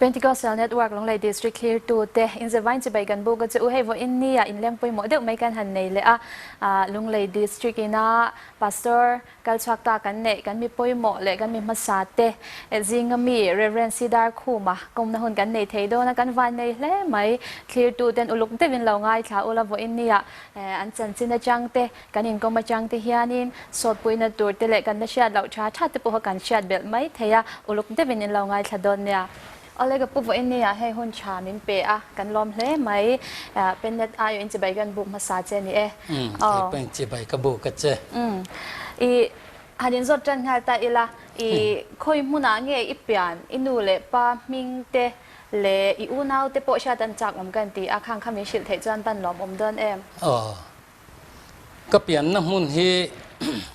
Pentecostal Network Lunglei District thlirtute inzavain chibai kan buk a che u. Hei vawiin nia inleng pawimawh deuh mai kan han nei leh a. Lunglei District ina Pastor kalchhuak ta kan neih kan mi pawimawh leh kan mi hmasa te zinga mi Rev. Sidar Khuma kawmna hun kan nei thei dawn a, kan van nei hle mai. Thlirtuten uluk deuhin lo ngaithla ula vawiin nia an chanchin atang te Kan inkawm atang te hianin sawtpuina tur te leh kan la hriat loh tha tha te pawh kha kan hriat belh mai thei a, uluk deuhin in lo ngaithla dawn nia. Awle ka pu vawiin nia hei hun tha min pe a, kan lawm hle mai. Pennet aio in chibai kan buk hmasa che ni e. Umm, kei pawh in chibai ka buk a che. Umm, i han inzawt tan nghal ta ila, i khawi hmunah nge i pian, i nu leh pa hming te leh i unau te pawh hriat an chak awm kan ti a, khang kha min hrilh theih chuan ban lawm awm dawn em? Aw. Ka pianna hmun hi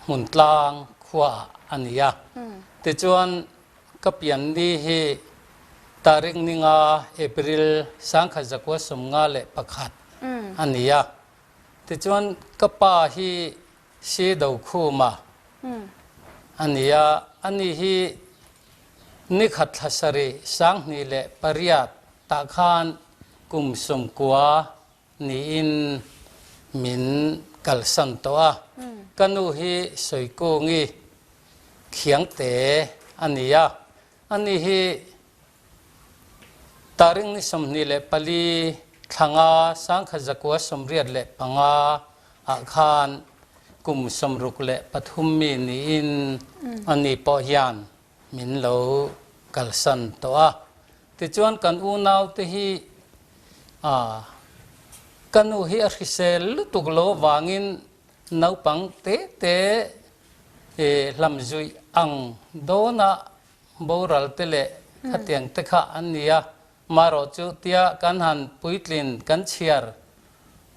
hmun tlang khua a ni a, tichuan ka pian ni hi tarik ninga April 1951 a ni a, tichuan ka pa hi Si Dokhuma a ni a, ani hi nikhat thla sarih 2008 tah khan kum 90 Niin min kalsan tawh a, ka nu hi Sawikungi Khiangte a ni a, ani hi Taring ni 24 thlanga 1985 ah khan kum 63 mi niin ani pawh hian min lo kalsan tawh a. Tichuan kan unaute hi ka nu hi a hrisel lutuk lo avangin naupang te te hlamzuih ang dawna boral te leh khatiang te kha an ni a. Marawh chu tia kan han puitlin kan chhiar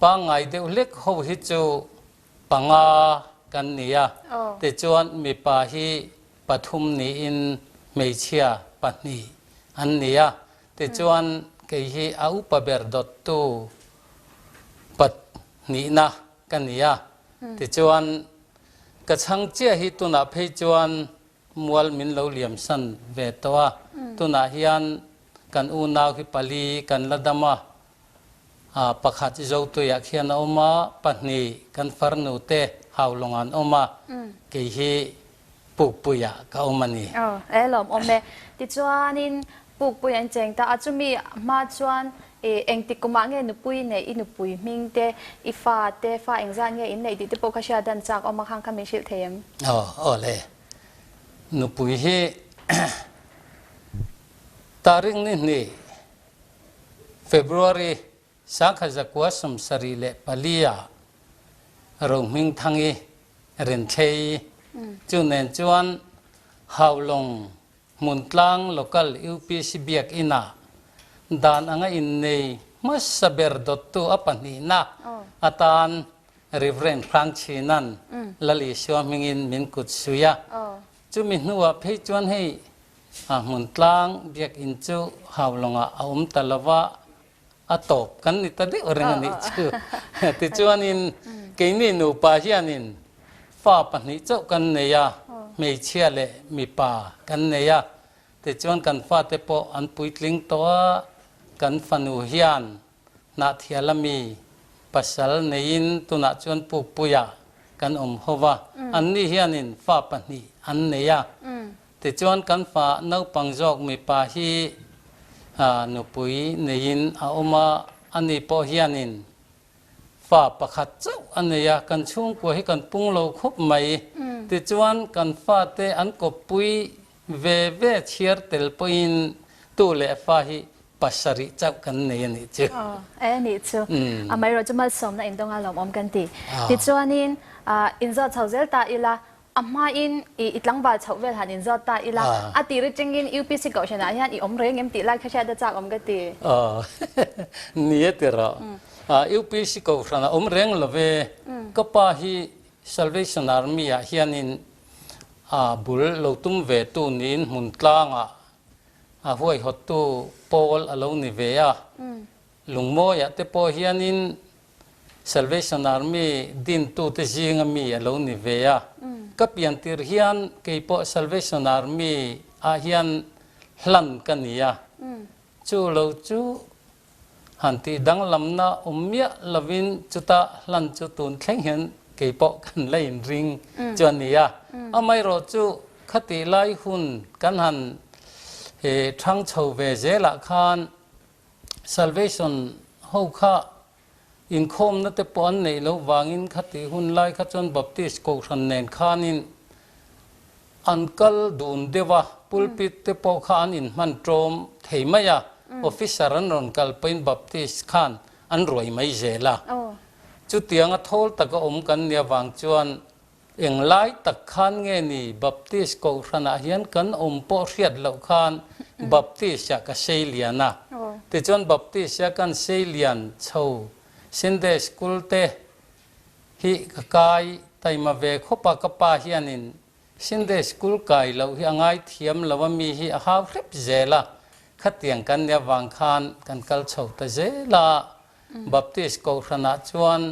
pangngai deuh hlek ho hi chu panga kan ni a. Tichuan mipa hi pathum niin hmeichhia pahnih an ni a, tichuan kei hi a upa ber dawttu pahnihna ka ni a, tichuan ka chhang chiah hi tunah phei chuan mual min lo liamsan ve tawh a, tunah hian kan unau hi pali kan la dam a, Pakhat Zotuiah khian a awm a, pahnih kan farnu te Haulawng an awm a, kei hi Pukpuiah ka awm a ni. Aw, e lawm awm e. Tichuanin Pukpui an cheng ta a, chumi hma chuan engtik kumah nge nupui neih, i nupui hming te, i fa te, fa engzat nge in neih tih te pawh kha hriat dan chak awm a, khang kha min hrilh thei em? Aw, aw le. Nupui hi tarik ni hnih February 1974 ah Rohmingthangi Renthlei chu nen chuan Haulawng Hmuntlang Local UPC Biakinn ah dan anga innei hmasa ber dawttu a pahnihna atan Rev. Hrangchhinan Lal Isua hmingin min kut sui a. Chumi hnuah phei chuan hei A hmun tlang biakinn chu Haulawngah a awm ta lo va, a tawp kan ni ta deuh reng a nih chu. Tichuanin keini nupa hianin fa pahnih chauh kan nei a, hmeichhia leh mipa kan nei a. Tichuan kan fate pawh an puitling tawh a, kan fanu hian Hnahthiala mi pasal neiin tunah chuan Pukpuiah kan awm ho va, anni hianin fa pahnih an nei a. Tichuan kan fa naupang zawk mipa hi nupui neiin a awm a, ani pawh hianin fa pakhat chauh a nei a, kan chhungkua hi kan pung lo khawp mai. Tichuan kan fate an kawppui Ve ve chhiar tel pawhin tu leh fa hi pasarih chauh kan nei a nih chu. Aw, e a nih chu. Amaherawh chu malsawmna indawnga lawmawm kan ti. Tichuanin inzawt chho zel ta ila, a hmain i tlangval chhoh vel han inzawt ta ila, a tir atangin UPC Kohhranah hian i awm reng em tih lai kha hriat a chak awm ka ti. Aw, ni a ti rawh. UPC Kohhranah awm reng lo ve. Ka pa hi Salvation Army-ah hianin a bul lo tum ve tu niin hmun tlangah a huaihawttu pawl a lo ni ve a. Lungmawiah te pawh hianin Salvation Army dintute zinga mi a lo ni ve a. Ka pian tir hian kei pawh Salvation Army ah hian hlan ka ni a. Chu lo chu han tih danglamna awm miah lovin chuta hlan chu tun thleng hian kei pawh kan la inring chu a ni a. Amaherawh chu khatih lai hun kan han thang chho ve zelah khan Salvation ho kha inkhawmna te pawh an neih loh vangin khatih hun lai kha chuan Baptist Kohhran nen khanin an kal dun deuh a, pulpit te pawh kha an inhman ṭawm thei mai a, officer an rawn kal pawhin Baptist khan an ruai mai zel a. Chutianga thawl taka awm kan nih avang chuan Eng lai tak khan nge ni Baptist Kohhranah hian kan awm pawh hriat loh khan Baptist-ah ka sei lian a. Tichuan Baptist-a kan sei lian chho Sunday School te hi ka kai taima ve khawp a, ka pa hianin Sunday School kai loh hi a ngaithiam lo a mi hi a hau hrep zel a, khatiang kan nia vang khan kan kal chho ta zel a. Baptist Kohhranah chuan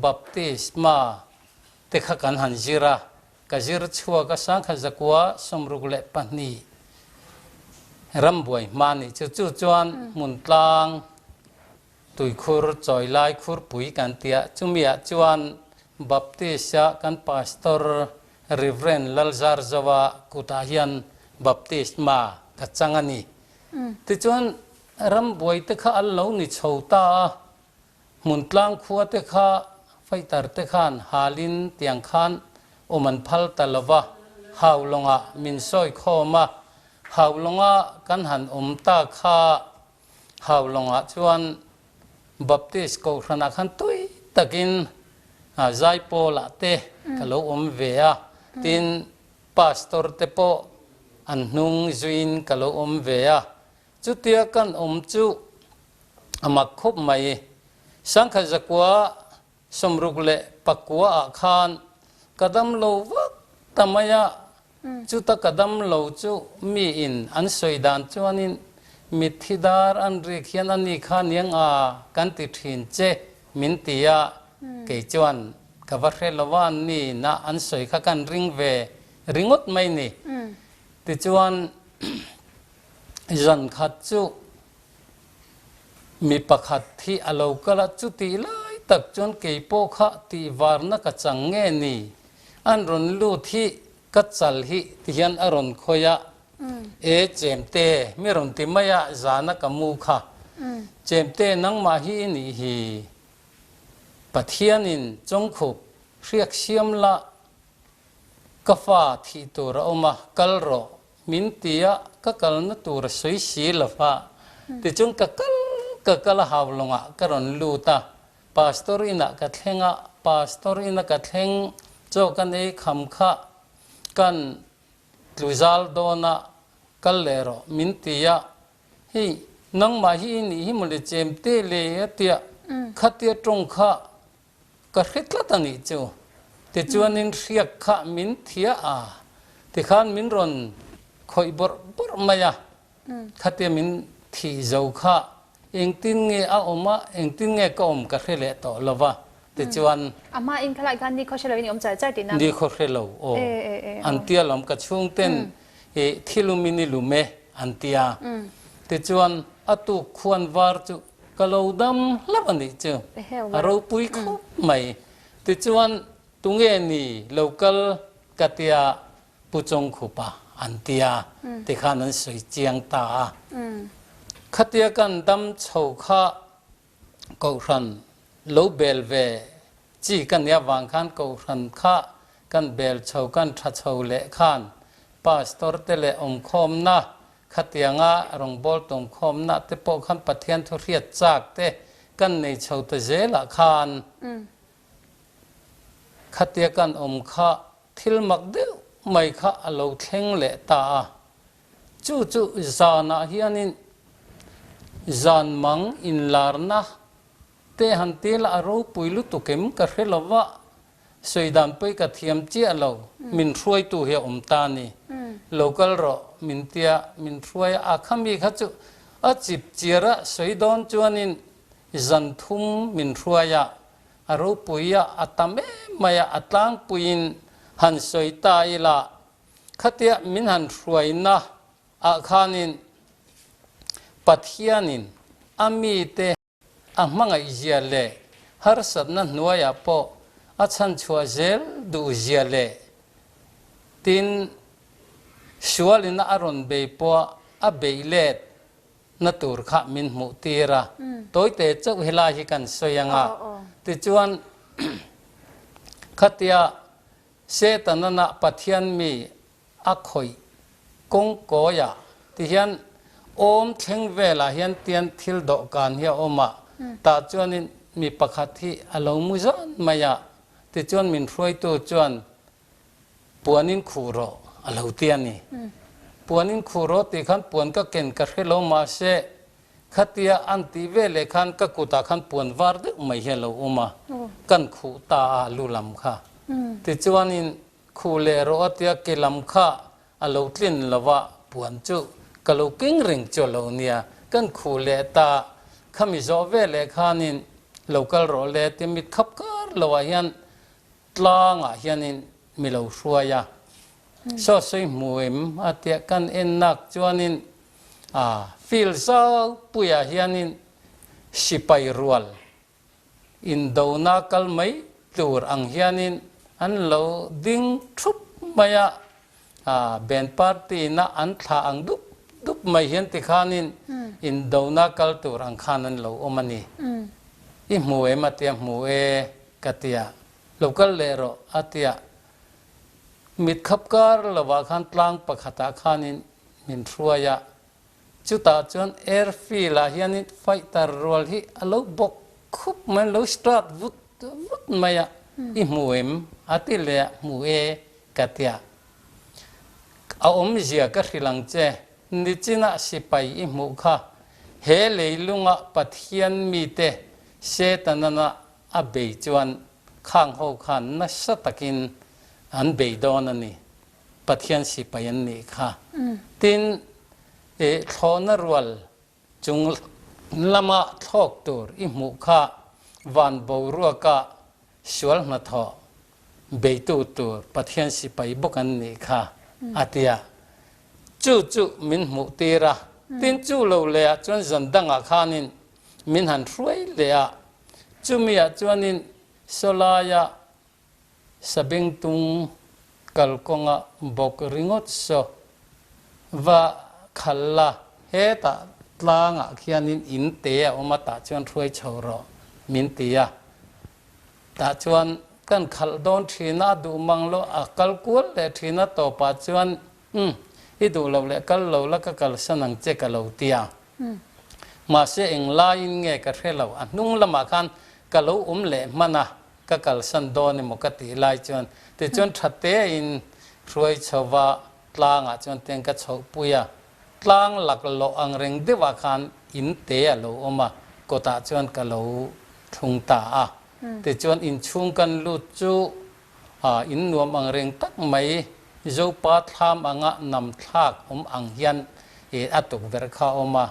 Baptist ma te kha kan han zir a, ka zir chhuak a sangkhat zakua 62 rambuai hma nih chu chu chuan hmun tlang tuikhur chawi lai khurpui kan tia chumiah chuan Baptist a kan Pastor Reverend Lalzarzoa kutah hian Baptist ma ka chang a ni. Tichuan rambuai te kha an lo ni chho ta a, Hmuntlang khua te kha fighter te khan halin tiang khan awm an phal ta lo va, Haulawngah min sawi khawm a, Haulawnga kan han awm ta kha Haulawngah chuan Baptist Kohhranah khan tui takin Zaipawlah te ka lo awm ve a, tin Pastor te pawh an hnung zuiin ka lo awm ve a, chutia kan awm chu A mak khawp mai. Sangkhat zakua 69 ah khan ka dam lo vak ta mai a, chuta ka dam lo chu mi in an sawi dan chuanin mitthi dar an rik hian a ni kha niang a kan ti thin che min ti a, kei chuan ka va hre lo a ni na an sawi kha kan ring ve ringawt mai ni. Tichuan zan khat chu Mi pakhat hi a lo kal a, chutih lai tak chuan kei pawh kha tihvarna ka chang nge ni? An rawn lut hi ka chal hi ti hian a rawn khawi a, E Chemte, mi rawn ti mai a, zana ka mu kha. Chemte, nangmah hi i nih hi. Pathianin chawngkhup hriak siam la, ka fa thih tur a awm a, kal rawh. Min ti a, ka kalna tur a sawi si lo va. Tichuan ka kal ka kal a haulawngah ka rawn lut a, Pastor inah ka thleng a, Pastor ina ka thleng chaw kan ei kham kha kan tlu zal dawn a, kal leh rawh min ti a, hei nangmah hi i nih hi mawle chem te le a tia, khatia tawng kha Ka hre tlat a nih chu. Tichuanin hriak kha min thia a, tikhan min rawn khawih bawrh bawrh mai a. Khatia min thih zo kha engtin nge a awm a, engtin nge ka awm ka hre leh tawh lo va. Tichuan. A hma in khalai khan nikhaw hre lo in i awm char char tihna. Nikhaw hre lo aw. An tia lawm ka chhungten i thilum in i lum e an tia. Tichuan a tuk khuan var chu Ka lo dam hlauh a nih chu. A ropui khawp mai. Tichuan, tunge ni lo kal ka tia Pu Chawngkhupa an tia tikhan an sawi chiang ta a. Khatia kan dam chho kha Kohhran lo bel ve chi ka nia vang khan Kohhran kha kan bel chho kan tha chho leh khan Pastor te leh awmkhawmna Khatianga rawngbâwl tawngkhawmna te pawh khan Pathian thu hriat châk te kan nei chho ta zêlah khan khatia kan awm kha thil mak deuh mai kha a lo thleng leh ta a. Chu chu zânah hianin zân mang inlârna te han ti la a ropui lutuk em ka hre lo va, Sawi dan pawi ka thiam chiah lo, min hruaitu hi a awm ta a ni. Lo kal rawh, min tia, min hruai a, a khami kha chu a chip chiar a, sawi dawn chuanin zan thum min hruai a, a ropui a, a tam em mai a, a tlangpuiin han sawi ta ila, khatia min han hruaina ah khanin. Pathianin a mite a hmangaihzia leh harsatna hnuaiah pawh a chhanchhuah zel duhzia leh tin, sualina a rawn bei pawh a beih let na tur kha min hmuh tir a, tawite chauh helai hi kan sawi ang a, tichuan khatia Setanana Pathian mi a khawih kawng kawiah tihian awm thleng velah hian tian thil dawhkan hi a awm a, tah chuanin mi pakhat hi a lo mu zan mai a, tichuan min hruaitu chuan Puanin khuh rawh a lo ti a ni. Puanin khuh rawh tih khan puan ka ken ka hre lo mahse khatia an tih ve leh khan ka kutah khan puan var deuh mai hi a lo awm a, kan khuh ta a lu lam kha. Tichuanin khuh leh rawh a tia ke lam kha a lo tlin lo a, puan chu ka lo keng reng chu a lo nia. Kan khuh leh ta khami zawh ve leh khanin lo kal rawh le ti mit khap kar lo ah hian Tlangah hianin mi lo hruai a, saw sawi hmu em a tia kan en nak chuanin a field zau puiah hianin sipai rual indona kal mai tur ang hianin an lo ding thup mai a, a band party na an thlah ang dup dup mai hian tikhanin indona kal tur ang khan an lo awm a ni. I hmu em a tia hmu e. Ka ti a, lo kal leh rawh a ti a. Mit khap kar lovah khan tlang pakhatah khanin min hruai a, chutah chuan airfield ah hianin fighter rual hi a lo bawk khup mai, lo start vut vut mai a, i hmu em? a ti leh a, hmu e ka ti a. A awmzia ka hrilh ang che, nichinah sipai i hmuh kha he leilunga Pathian mite Setanana a bei chuan khang ho khan nasa takin an bei dawn a ni, Pathian sipai an nih kha. Tin, i thlawhna rual chung lama thlawk tur i hmuh kha van boruaka sual hnathawh beitu tur Pathian sipai bawk an nih kha a ti a. Chu chu min hmuh tir a. Tin, chu lo leh ah chuan zan dangah khanin min han hruai leh a, chumiah chuanin sawlaia sabengtung kalkawnga bawk ringawt saw va khal la, hetah tlangah khianin in te a awm a, tah chuan hruai chho rawh min ti a, tah chuan kan khalh dawn thin a, a duh mang lo, a kal kual leh thin a, tawpah chuan umm i duh loh leh kal lo la ka kalsan ang che ka lo ti a. Mahse eng laiin nge ka hre lo, a hnung lamah khan ka lo awm leh hman a, ka kalsan dawn emaw ka tih lai chuan tichuan tha tein hruai chhova tlangah chuan teng ka chhoh pui a, tlang laklawh ang reng deuhah khan in te a lo awm a, kawtah chuan ka lo thlung ta a, tichuan inchhung kan lut chu A in nuam ang reng tak mai, Zopa thlam anga nam thlak awm ang hian i a tukverh kha a awm a.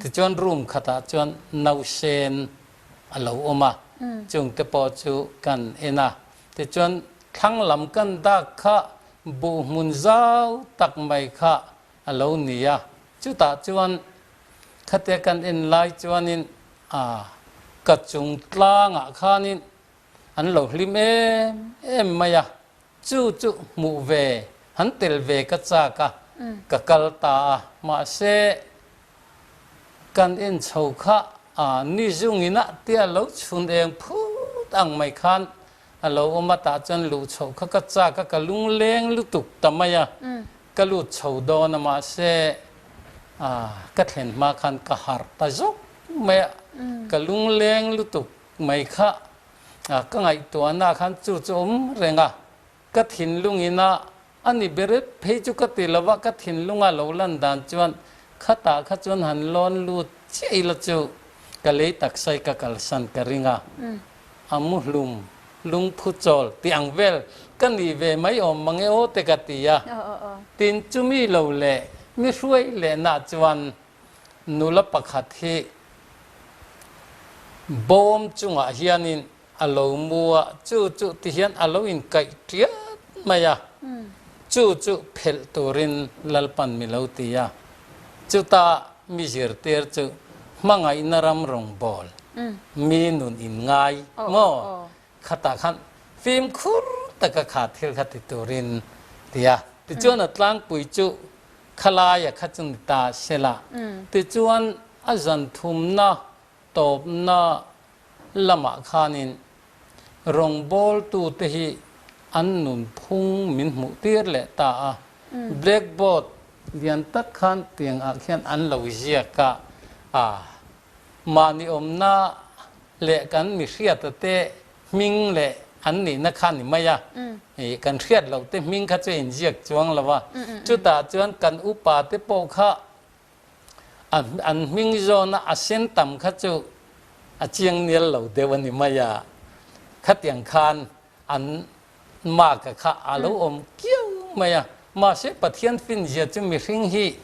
Tichuan room khatah chuan nausen a lo awm a, chungte pawh chu kan en a. Tichuan thlang lam kan dak kha buh hmun zau tak mai kha a lo ni a. Chutah chuan khatia kan en lai chuanin a ka chung tlangah khanin An lo hlim em em mai a, chu chu hmuh ve, han tel ve ka chak a, ka kal ta a, mahse kan en chho kha a ni zungin a tia lo chhun eng phut ang mai khan a lo awm a, tah chuan luh chhoh kha ka chak a, ka lungleng lutuk ta mai a, ka lut chho dawn a, mahse a ka thlen hma khan ka harh ta zawk mai a, ka lungleng lutuk. Mai kha ka ngaihtuahna khan chu chu awm reng a, ka thinlung ina a ni ber phei chu ka ti lo a, ka thinlunga lo lan dan chuan khatah kha chuan han lawn lut chiah ila chu ka lei taksai ka kalsan ka ring a, a mu hlum lungphu chawl tih ang vel ka nih ve mai awm mang e aw te ka ti a, tin chumi lo leh mi hruai lehna chuan Nula pakhat hi bawm chungah hianin a lo mu a, chu chu ti hian a lo inkaih tiat mai a, chu chu phelh turin Lalpan mi lo ti a. Chutah mi zirtir chu hmangaihna ram rawngbâwl mi nun in ngai maw? Khatah khan fimkhur taka kha thil kha ti turin ti a. Tichuan a tlangpui chu khalaia kha chu ni ta sela. Tichuan a zan thumna tawpna lamah khanin rawngbawltute hi an nunphung min hmuhtir leh ta a. Blackboard lian tak khan tiang ah khian an lo ziak a, a mahni awmna leh kan mi hriata te hming leh an nihna kha ni mai a, ih kan hriat loh te hming kha chu a inziak chuang lo a, chutah chuan kan upa te pawh kha A an hming zawna a sen tam kha chu a chiang nial lo deuh a ni mai a, khatiang khan an mark a kha a lo awm kiau mai a. Mahse Pathian finzia chu mihring hi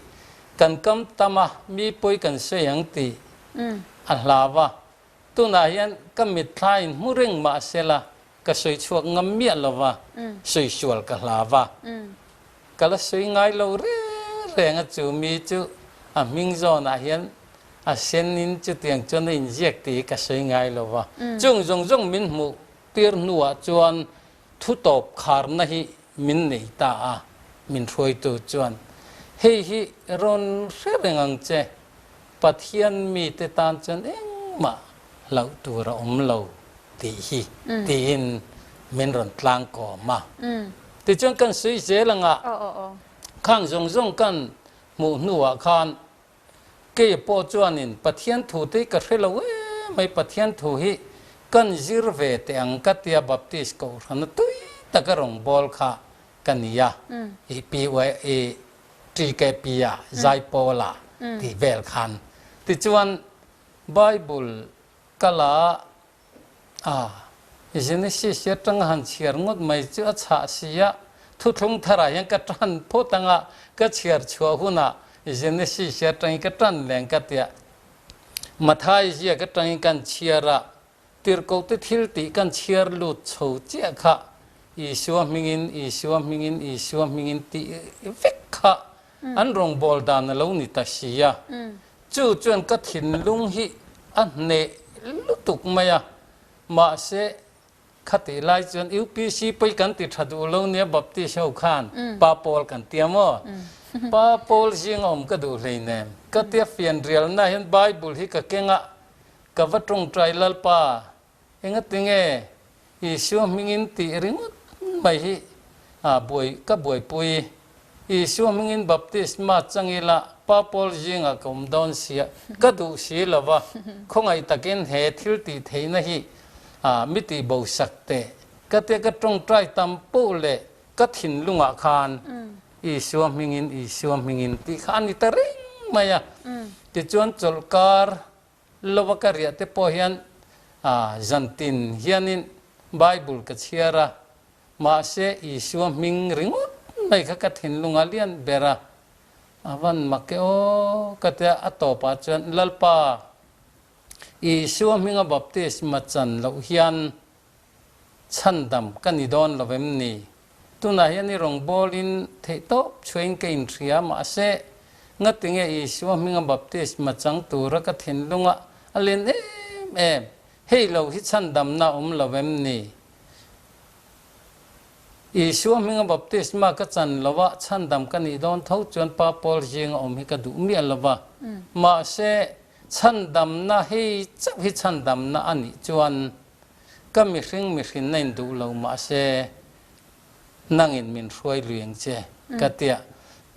kan kam tam a, mi pawi kan sawi ang tih a hlau a. Tunah hian ka mitthla in hmu reng mahsela ka sawi chhuak ngam miah lo va, sawi sual ka hlau a. Ka la sawi ngai lo reng reng a, chu mi chu a hming zawnah hian a senin chutiang chuan a inziak tih hi ka sawi ngai lo va. Chung zawng zawng min hmuh tir hnuah chuan thu tawp kharna hi min nei ta a, min hruaitu chuan, Hei hi rawn hre reng ang che, Pathian mite tan chuan engmah hlauh tur a awm lo tih hi tiin min rawn tlang kawm a. Tichuan kan sawi zel anga khang zawng zawng kan hmuh hnuah khan kei pawh chuanin Pathian thu te hi ka hre lo em mai, Pathian thu hi kan zir ve teh ang ka tia Baptist Kohhrana tui taka rawngbâwl kha ka ni a, i PYA TKP a Zaipawla tih vel khan. Tichuan Bible ka la a, Genesis hi atanga han chhiar ngawt mai chu a chhah si a, thuthlung tharah hian ka tan phawt anga ka chhiar chhuah hunah Genesis hi atangin ka tan leng ka tia. Matthai ziak atangin kan chhiar a, Tirhkohte thil tih kan chhiar lut chho chiah kha Isua hmingin, Isua hmingin, Isua hmingin tih vek kha an rawngbâwl dan a lo ni ta si a. Chu chuan ka thinlung hi a hneh lutuk mai a. Mahse, khatih lai chuan UPC pawi kan ti tha duh lo nia Baptist ho khan Pa Paul kan tia maw? Pa Paul zinga awm ka duh hleinem. Ka tia fianrialna hian Bible hi ka keng a, Ka va tawngtai Lalpa, engatinge Isua hmingin tih ringawt mai hi a buai ka buaipui. Isua hmingin baptisma chang ila Pa Paul zingah ka awm dawn sia, ka duh si lo va, khawngaih takin he thil tih theihna hi mi tih bo sak teh. Ka tia ka tawngtai tam poh leh ka thinlungah khan Isua hmingin Isua hmingin tih kha a ni ta reng mai a. Tichuan chawlhkar Lova ka riah te pawh hian zantin hianin Bible ka chhiar a, mahse Isua hming ringawt mai kha ka thinlung a lian ber a, a van mak e aw ka tia a tawpah chuan Lalpa Isua hminga baptisma chan loh hian Chhandam ka ni dawn lo em ni? Tunah hian i rawngbawlin theihtawp chhuain ka inhria, mahse, ngatinge Isua hminga baptisma chang tura ka thinlunga a len em em? Hei lo hi chhandamna a awm lo em ni? Isua hminga baptisma ka chan lo a, chhandam ka nih dawn tho chuan Pa Paul zinga awm hi ka duh miah lo va. Mahse, chhandamna hei chauh hi chhandamna a nih chuan Ka mihring mihrinna in duh lo mahse nangin min hruai lui ang che ka tia.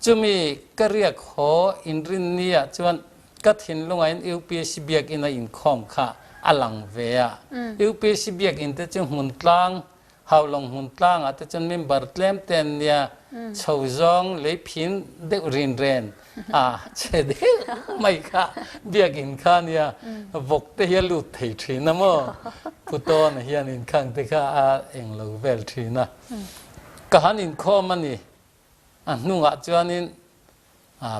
Chumi ka riak haw inrinni ah chuan ka thinlungah in UPSC biakinn a inkhawm kha a lang ve a. UPSC biakinn te chu hmun tlang Haulawng hmun tlangah te chuan member tlem te an nia, chho zawng lei phin deuh rin ren a che deuh mai kha biakinn kha nia, vawk te hi a lut thei thin a maw? Pu Tawna hian inkhang te kha a eng lo vel thin a. Ka han inkhawm a ni, a hnungah chuanin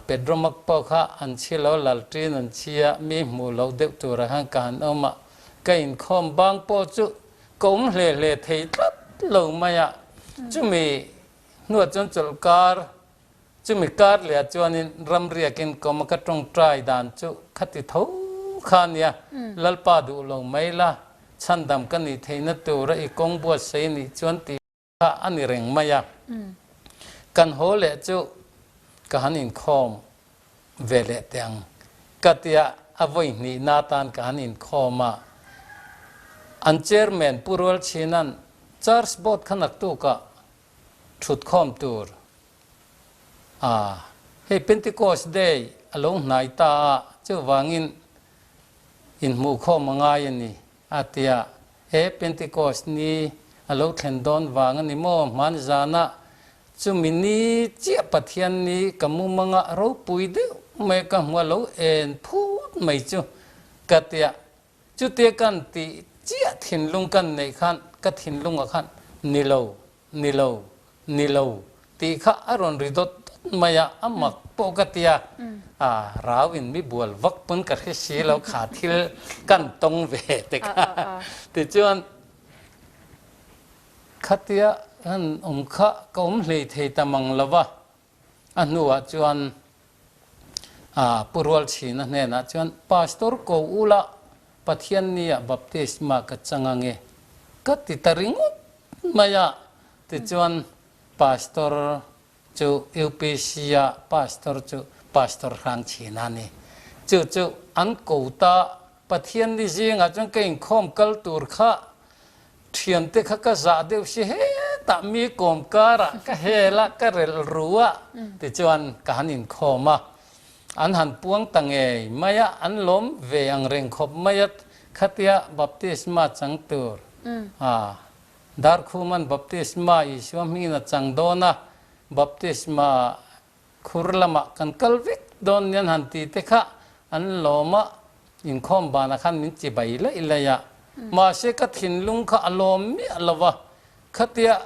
Pedromak pawh kha an chhi lo, lalṭin an chhi a, mi hmuh loh deuh turah khan ka han awm a, ka inkhawm bang pawh chu ka awm hle hle thei tlat lo mai a. Chumi hnuah chuan chawlhkar Chumi kar leh ah chuanin ramriakin kawma ka tawngtai dan chu khati tho kha nia, Lalpa duh lo mai la, chhandam ka nih theihna tura i kawng buatsaih nih chuan tih kha a ni reng mai a. Kan haw leh chu ka han inkhawm ve leh teh ang ka tia a vawi hnihna atan ka han inkhawm a. An chairman Pu Rualchhina'n Church Board kha naktukah thutkhawm tur a, hei Pentecost Day a lo hnai ta a, chuvangin inhmuhkhawm a ngai a ni a ti a, he Pentecost ni a lo thlen dawn vang a ni maw? Hman zana chumi ni chiah Pathian ni ka mumanga ropui deuh mai ka hmu a lo en phut mai chu ka ti a, Chutia kan tih chiah thinlung kan neih khan ka thinlungah khan ni lo, ni lo, ni lo tih kha a rawn ri dawt dawt mai a, a mak pawh ka ti a, a rau in mi bual vak pawn ka hre si lo kha thil kan tawng ve te kha. Tichuan khatia han awm kha ka awm hlei thei ta mang lo va, A hnuah chuan Pu Rualchhina hnenah chuan, Pastor ko ula, Pathian nia baptisma ka chang ange ka ti ta ringawt mai a. Tichuan Pastor chu UPC a Pastor chu Pastor Hrangchhina a ni. Chu chu an ko ta Pathian ni zingah chuan ka inkhawm kal tur kha Thiante kha ka zah deuh si hetah mi kawm karah ka hel a, ka relh ru a tichuan ka han inkhawm a. An han puang ta ngei mai a, an lawm ve ang reng khawp mai a, khatia baptisma chang tur a Darkhuman baptisma Isua hmingin a chang dawn a, baptisma Khur lamah kan kal vek dawn nian han ti te kha an lawm a, inkhawm banah khan min chi bai laih laih a. Mahse ka thinlung kha a lawm miah lo va, khatia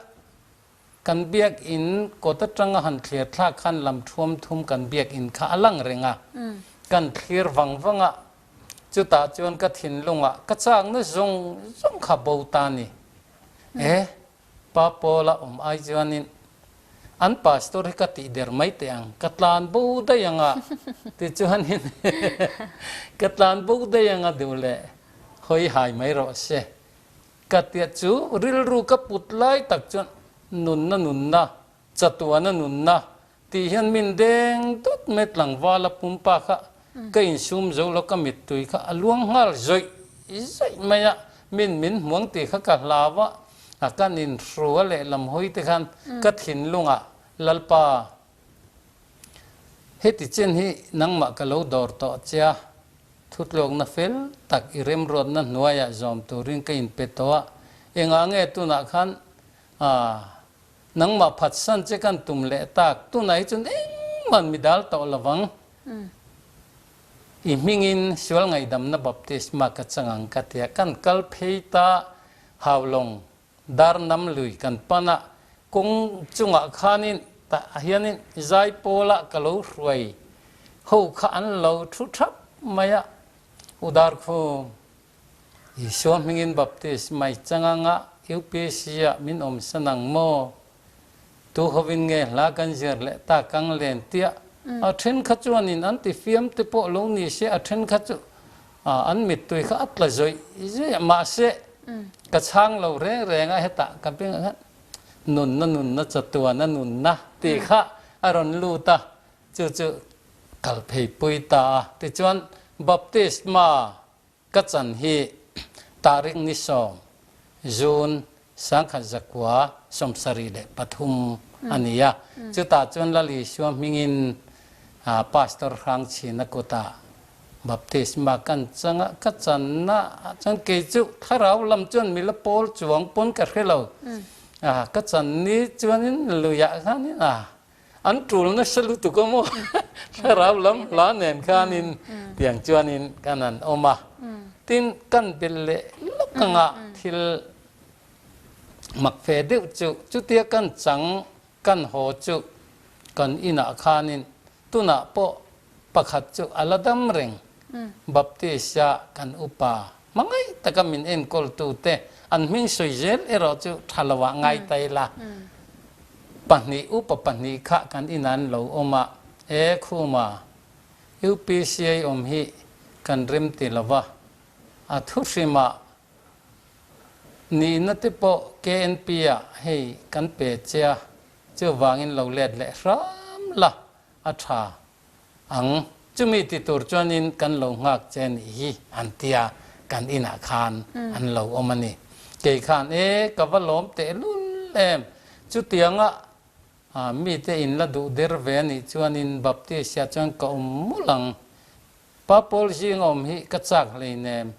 kan biakin kawt atanga han thlir thlak khan lam thuam thum kan biakin kha a lang reng a, kan thlir vang vang a, chutah chuan ka thinlungah ka chakna zawng zawng kha bo ta ni. E. Pa Paula awm ai chuanin an pastor hi ka tih der mai teh ang, ka tlan bo daih ang a tichuanin ka tlan bo daih ang a duh leh hawi hai mai rawh se. Ka tia chu rilru ka put lai tak chuan nunna nunna, chatuana nunna tih hian min deng dawt mai tlangvala pumpa kha ka insum zo lo ka mittui kha a luang nghal zawih zawih mai a, min min hmuang tih kha ka hlau a, a kan inhrua lehlam hawi te khan ka thinlungah Lalpa heti chen hi nangmah ka lo dawr tawh che a, thutlawkna fel tak i remruatna hnuaiah zawm turin ka inpe tawh a, engah nge tunah khan aa Nangmah phatsan che kan tum leh tak, tunah hi chuan engmah mi dal tawh lo vang. I hmingin sual ngaihdamna baptisma ka chang ang ka ti a, kan kal phei ta Haulawng dar nam lui kan pan a, kawng chungah khanin tah hianin Zaipawlah ka lo hruai ho kha an lo thu thap mai a, U Darkhum, Isua hmingin baptis mai chang anga UPC ah min awm san ang maw? Tu hovin nge hla kan zir leh ta kang len tia a then kha chuanin an ti fiam te pawh lo ni se a then kha chu an mittui kha a tla zawih zawih a mahse ka chhang lo reng reng a hetah ka bengah khan nunna nunna chatuana nunna tih kha a rawn lut a chu chu kal phei pui ta a tichuan baptisma Ka chan hi Tarik ni sawm, June, 1973 a ni a. Chutah chuan Lal Isua hmingin Pastor Hrangchhina kutah baptisma kan chang a, ka channa ah chuan kei chu thlarau lam chuan mila pawl chuang pawn ka hre lo. Ka chan ni chuanin luiah khanin a An tul nasa lutuk a maw? Thlarau lam hla nen khanin tiang chuanin kan han awm a. Tin, kan belh leh lawk anga thil mak fe deuh chu chutia kan chang kan haw chu kan inah khanin tunah pawh pakhat chu a la dam reng. Baptist-a kan upa hmangaih taka min enkawltute an hming sawi zel erawh chu tha loah ngai ta ila. Pahnih upa pahnih kha kan inah an lo awm a, E Khuma, UPCA awm hi kan rem ti lo va, a thuhrimah nihna te pawh KNP ah hei kan pe che a, chuvangin lo let leh hram la a tha ang. Chumi ti tur chuanin kan lo nghak che nih hi an tia kan inah khan an lo awm a ni. Kei khan e ka va lawm tehlul em, chutianga mite in la duh der ve a nih chuanin Baptist ah chuan ka awm mul ang. Pa Paul zing awm hi ka chak hleinem.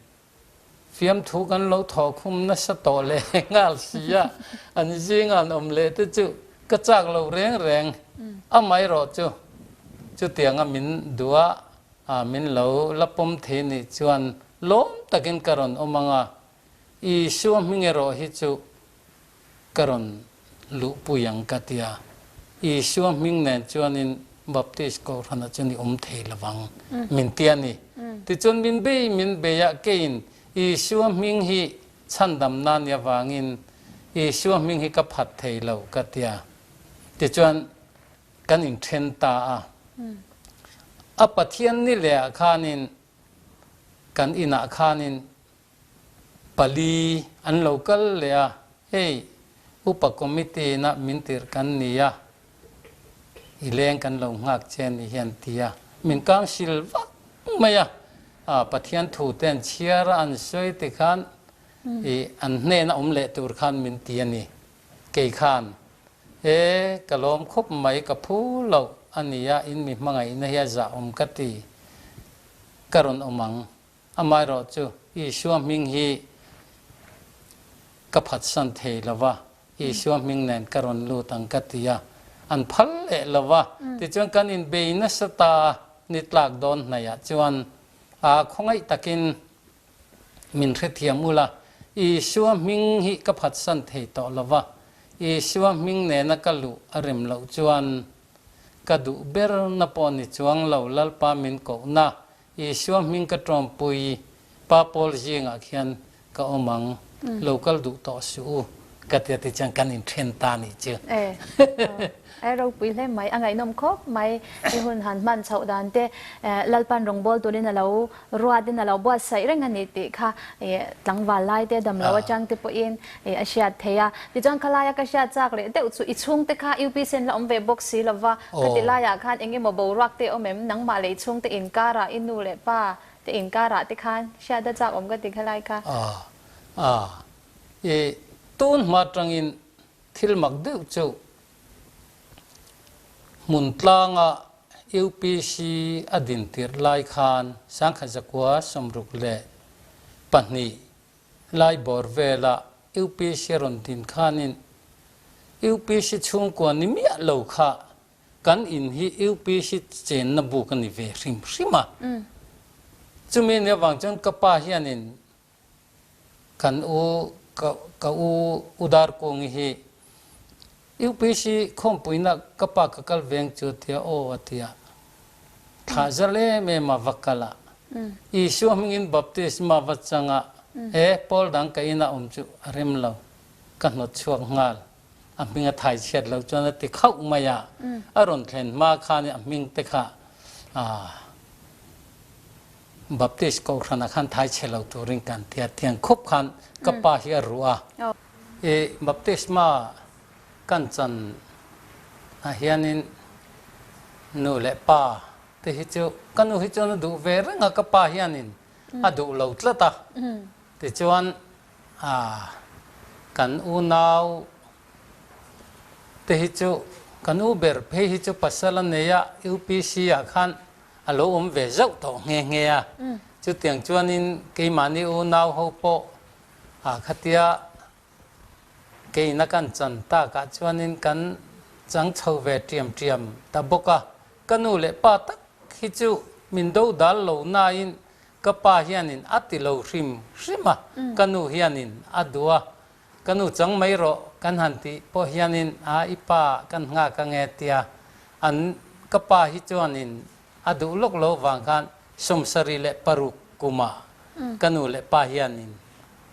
Fiamthu kan lo thawhkhum nasa tawh leh nghal si a, an zinga an awm leh te chu ka chak lo reng reng. Amaherawh chu chutianga min duh a, min lo la pawm thei nih chuan lawm takin ka rawn awm ang a, Isua hming erawh hi chu ka rawn luhpui ang ka ti a, Isua hming nen chuanin Baptist Kohhranah chuan i awm thei lo vang min ti a ni. Tichuan min bei min bei a, keiin Isua hming hi chhandam nan i avangin Isua hming hi ka phat thei lo ka ti a. Tichuan kan inthen ta a. A Pathian ni lehah khanin kan inah khanin Pali an lo kal leh a, hei upa committee na min tirh kan ni a, i leng kan lo nghak che ni hian ti a, min kang sil vak mai a, Pathian thu te an chhiar a, an sawi ti khan i an hnena awm leh tur khan min ti a ni. Kei khan, E, ka lawm khawp mai, ka phu loh a nia, in mi hmangaihna hi a zahawm ka ti, ka rawn awm ang. Amaherawh chu Isua hming hi ka phatsan thei lo va, Isua hming nen ka rawn lut ang ka ti a, an phal leh lo va. Tichuan kan inbei nasa ta a, ni tlak dawn hnaihah chuan a khawngaih takin min hrethiam ula, Isua hming hi ka phatsan thei tawh lo va, Isua hming nena ka luh a rem loh chuan ka duh berna pawh ni chuang lo, Lalpa min kohna Isua hming ka tawmpui Pa Paul zingah khian ka awm ang, lo kal duh tawh suh u ka ti a ti chuan kan inthen ta nih chu. E, e ropui hle mai, a ngaihnawm khawp mai i hun han hman chhoh dan te Lalpan rawngbawl turin a lo ruatin a lo buatsaih reng a ni tih kha tlangval lai te damlo atang te pawhin a hriat theih a. Tichuan khalaia ka hriat chak leh deuh chu i chhungte kha UPC an la awm ve bawk si lova, Khati laiah khan eng emaw boruak te awm em? Nangmah leh i chhungte inkarah, i nu leh pa te inkarah te khan hriat a chak awm ka ti khalai kha. A, a, i tun hma atangin thil mak deuh chu hmun tlanga UPC a din tirh lai khan Sangkhat Zakua 62 Lai bawr vela UPC rawn din khanin UPC chhungkua ni miah lo kha kan in hi UPC chenna buk a ni ve hrim hrim a. Chumi ni avang chuan ka pa hianin kan u ka u Udarkungi hi UPC khawmpuina ka pa ka kal veng chu a tia aw a tia. Thlah zal em em a va kal a. Isua hmingin baptisma va chang a, e Paul dang ka ina awm chu a rem lo, ka hnawt chhuak nghal. A hming a thai chhiat lo chuan a ti khauh mai a. A rawn thlen hma khan a hming te kha Baptist kohhranah khan thai chhe lo turin kan ti a, tiang khup khan ka pa hi a ruh a. I baptisma kan chan ah hianin nu leh pa te hi chu ka nu hi chuan a duh ve reng a, ka pa hianin a duh lo tlat a. Tichuan kan unau te hi chu kan u ber phei hi chu pasal a nei a, UPC ah khan a lo awm ve zauh tawh nghe nghe a. Chutiang chuanin keimahni unau ho pawh A khatia keina kan chan takah chuanin kan chang chho ve ṭiam ṭiam ta bawk a. Ka nu leh pa tak hi chu min do dal lo nain ka pa hianin a ti lo hrim hrim a, ka nu hianin a duh a. Ka nu chang mai rawh kan han tih pawh hianin a i pa kan nghak ange tia an ka pa hi chuanin A duh lawk lo vang khan 76 kumah ka nu leh pa hianin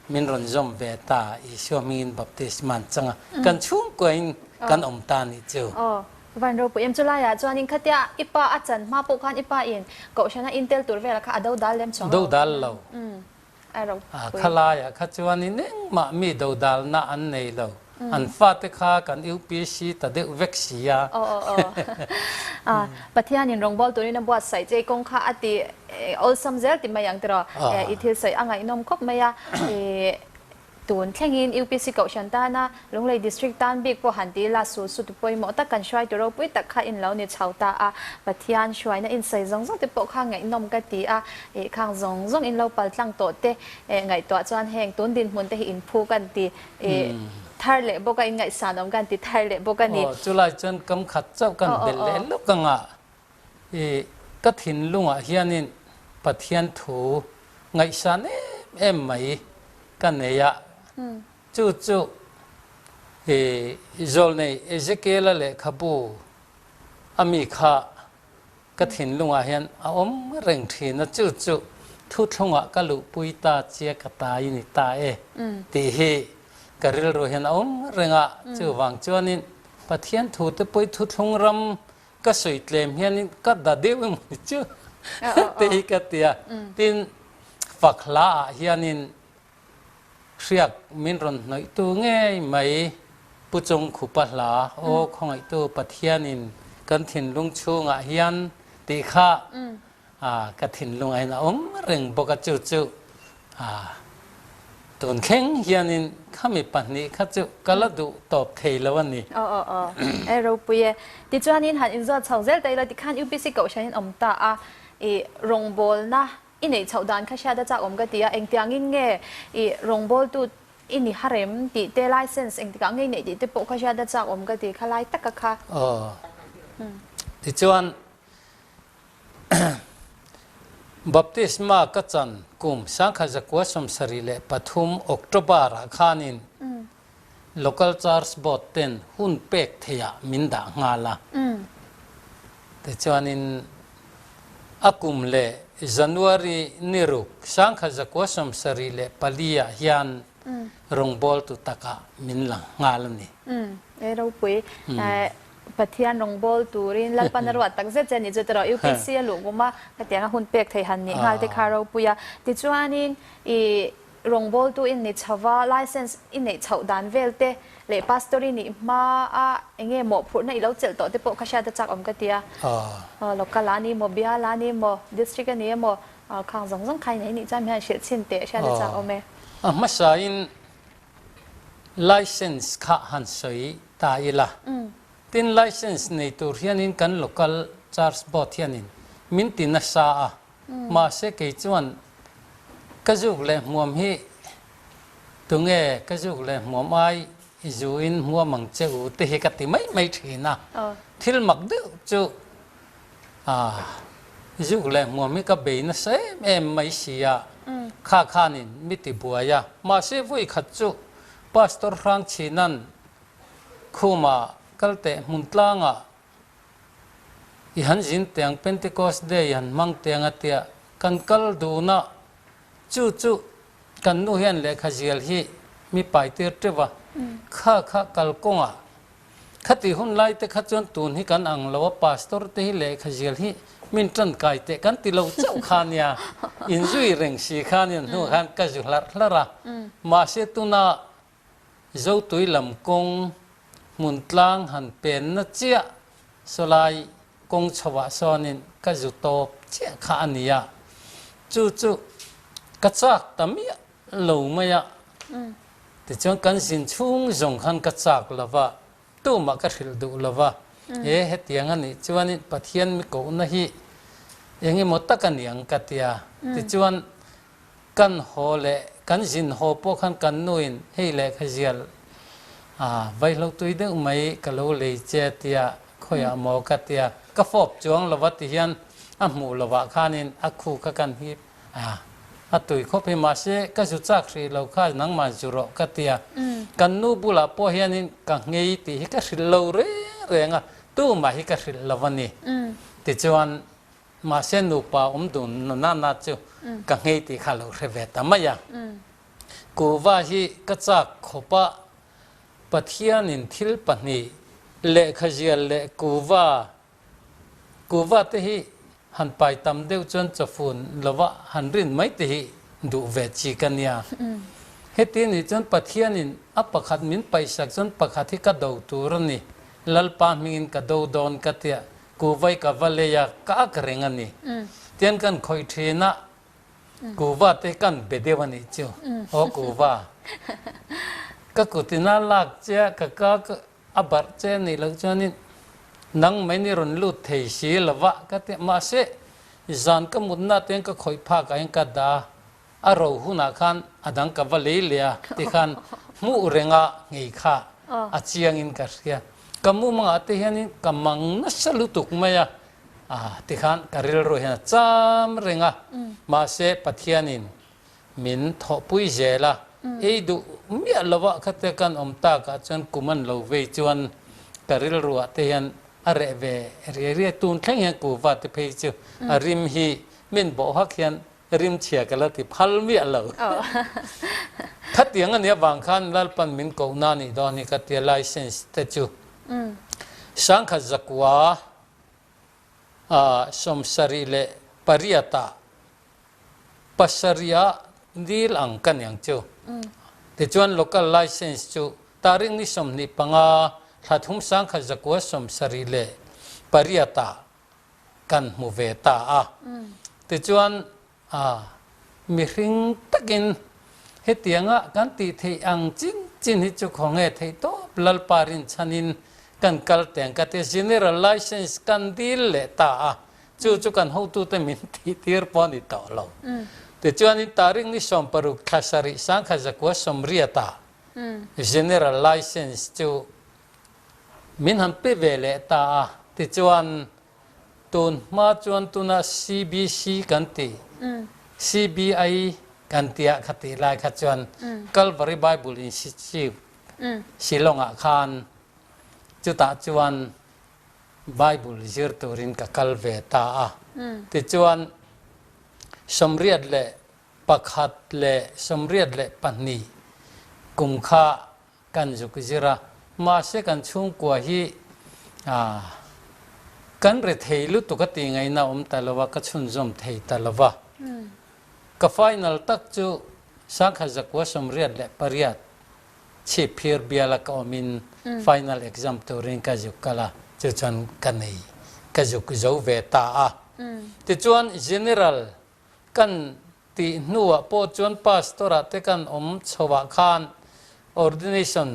min rawn zawm ve ta, Isua hmingin baptisma an chang a, kan chhungkuain kan awm ta nih chu. Aw, van ropui em chulaiah chuanin khatia i pa a chan hma pawh khan i pa in kohhrana intel tur velah kha a dodal lem chuang lo. Dodal lo. A ropui. Khalaiah kha chuanin engmah mi dodalna an nei lo. An fate kha kan UPC ta deuh vek si a. Aw aw aw. A, Pathianin rawngbâwl turin a buatsaih che i kawng kha a ti awlsam zel ti mai ang tiraw? I thil sawi a ngaihnawm khawp mai a. I Tun thlengin UPC Kohhran tana Lunglei District tan bik pawh han ti ila su su tu pawimawh tak kan hruaitu ropui tak kha in lo ni chho ta a, Pathian hruaina insawi zawng zawng te pawh kha ngaihnawm ka ti a, ih khang zawng zawng in lo pal tlang tawh te ngaihtuah chuan heng tun dinhmun te hi in phu kan ti ih thar leh bawk a, in ngaihsanawm kan ti thar leh bawk a ni. Aw, chulai chuan kam khat chauh kan belh leh lawk anga ih ka thinlungah hianin Pathian thu Ngaihsan em em mai ka nei a, chu chu i zawlnei Ezekiela lehkhabu a mi kha ka thinlungah hian a awm reng thin a, chu chu thuthlungah ka luhpui ta chia ka ta i ni ta e tih hi ka rilru hian a awm reng a, chuvang chuanin Pathian thute pawh i thuthlung ram ka sawi tlem hianin ka da deuh emaw ni chu te hi ka ti a. Tin, fak hla ah hianin hriak min rawn hnawihtu ngei mai Pu Chungkhupa hla, Aw khawngaihtu Pathianin kan thinlung chhungah hian tih kha ka thinlung ah hian a awm reng bawk a, chu chu tun thleng hianin khami pahnih kha chu ka la duh tawp thei lo a ni. Aw aw aw e ropui e. Tichuanin han inzawt chho zel ta ila tikhan UPC kohhran in awm ta a, i rawngbawlna i neih chhoh dan kha hriat a chak awm ka ti a, engtiangin nge i rawngbawltu i ni harem tih te license engtikah nge i neih tih te pawh kha hriat a chak awm ka ti kha lai taka kha. Aw tichuan Baptisma ka chan kum 1973 October ah khanin Local Church Board ten hun pek theiah min dah nghal a. Tichuanin a kum leh January ni ruk 1974 ah hian rawngbawltu takah min lang nghal a ni. E ropui. Pathian rawngbâwl turin Lalpan a ruat tak zet che a nih chu tiraw UPC a luh kum a, hetianga hun pek thei han nih nghal te kha ropui a. Tichuanin i rawngbâwltu in ni chho va, license i neih chhoh dan vel te leh pastor i nih hma a enge mawhphurhna i lo chelh tawh te pawh kha hriat a chak awm ka ti a. Local ah a ni maw, bial ah a ni maw, district a ni emaw, khang zawng zawng kha i nei nih chuan mi han hrilh chhin teh hriat a chak awm e. A hmasain License kha han sawi ta ila. Tin, license nei tur hianin kan local church board hianin min ti nasa a, mahse kei chuan ka zuk leh hmuam hi tunge ka zuk leh hmuam ai i zu in hmuam ang che u te hi ka ti mai mai thin a. Thil mak deuh chu A, zuk leh hmuam hi ka bei nasa em em mai si a, kha khanin mi ti buai a. Mahse vawi khat chu Pastor Hrangchhinan khuma kal teh hmun tlangah i han zin teng Pentecost Day i han hmang teng a tia kan kal dun a, chu chu kan nu hian lehkha zial hi mi pai tir teuh a, kha kha kalkawngah Khati hun lai te kha chuan tun hi kan ang lo a, pastor te hi lehkha zial hi min tankai teh kan ti lo chauh kha nia, inzui reng si kha nia hnuah khan ka zu hlarh hlarh a. Mahse tuna Zotui lam kawng hmun tlang han penna chiah sawlai kawng chhoah sawnin ka zu tawp chiah kha a nia, chu chu ka chak ta miah lo mai a, tichuan kan zin chhung zawng khan ka chak lo va, tumah ka hrilh duh lo va, he hetiang a nih chuanin Pathian mi kohna hi eng emaw tak a ni ang ka ti a, tichuan kan haw leh kan zin haw pawh khan kan nuin hei lehkha zial a vaihlo tui deuh mai ka lo lei che a tia, khawiah maw ka tia, ka fawp chuang lo va tihian a hmuh lovah khanin a khu kha kan hip A, a tui khawp hi mahse ka zu chak hrih lo kha nangmah zu rawh ka ti a. Kan nu bulah pawh hianin ka nghei tih hi ka hrilh lo reng reng a, tumah hi ka hrilh lo a ni. Tichuan mahse nupa awm dun na na chu ka nghei tih kha lo hre ve ta mai a. Kuhva hi ka chak khawp a, Pathianin thil pahnih. Lehkha zial leh kuva, kuva te hi han pai tam deuh chuan chawfun lova han rin mai te hi duh ve chi ka nia. Heti nih chuan Pathianin a pakhat min paihsak chuan pakhat hi ka do tur a ni, Lalpa hmingin ka do dawn ka tia, kuvai ka va lei a, ka ak reng a ni. Tian kan khawih thin a, Kuva te kan be deuh a nih chu. Aw kuva. Ka kutina lak che a, ka ka a barh che a nih loh chuanin nang mai ni rawn lut thei si lo va ka ti. Mahse, zan ka mutna te ka khawih phak ah hian ka dah a, a ro hunah khan a dang ka va lei leh a ti khan hmuh renga ngei kha a chiangin ka hria. Ka mumangah te hianin ka mang nasa lutuk mai a. A tikhan ka rilru hian a cham reng a, mahse Pathianin min thawhpui zel a, ei duh miah lovah khatia kan awm takah chuan kum an lo vei chuan ka rilruah te hian a reh ve riai riai. Tun thleng hian kuhva te phei chu a rim hi min bawh hak hian rim chhia ka la ti phal miah lo. Khatiang a nih avang khan Lalpan min kohna a nih dawn hi ka tia license te chu sangkhat zakua 78 ah pasarih ah dil ang ka niang chu. Tichuan local license chu tarik ni 25 thla thum 1978 ah kan hmu ve ta a. Tichuan A, mihring takin hetianga kan tih theih ang chin chin hi chu khawnge theih tawp Lalpa rinchhanin kan kal teng ka tia General License kan dil leh ta a, chu chu kan hotute min tih tir pawh a ni tawh lo. Tichuanin tarik ni 60 thla sarih 1980 ah General License chu min han pe ve leh ta a, tichuan Tun hma chuan tuna CBC kan tih, CBI kan tih ah kha tih lai kha chuan Calvary Bible Institute Shillong ah khan chutah chuan Bible zir turin ka kal ve ta a. Tichuan 81 leh 82 kum kha Kan zuk zir a, mahse kan chhungkua hi kan re thei lutuk a tih ngaihna awm ta lo a, ka chhunzawm thei ta lo va. Ka final tak chu 1988 chhip phir biala ka awmin final exam turin ka zuk kal a, chu chuan ka nei ka zuk zo ve ta a. Tichuan General Kan tih hnuah pawh chuan pastor-ah te kan awm chhoah khan ordination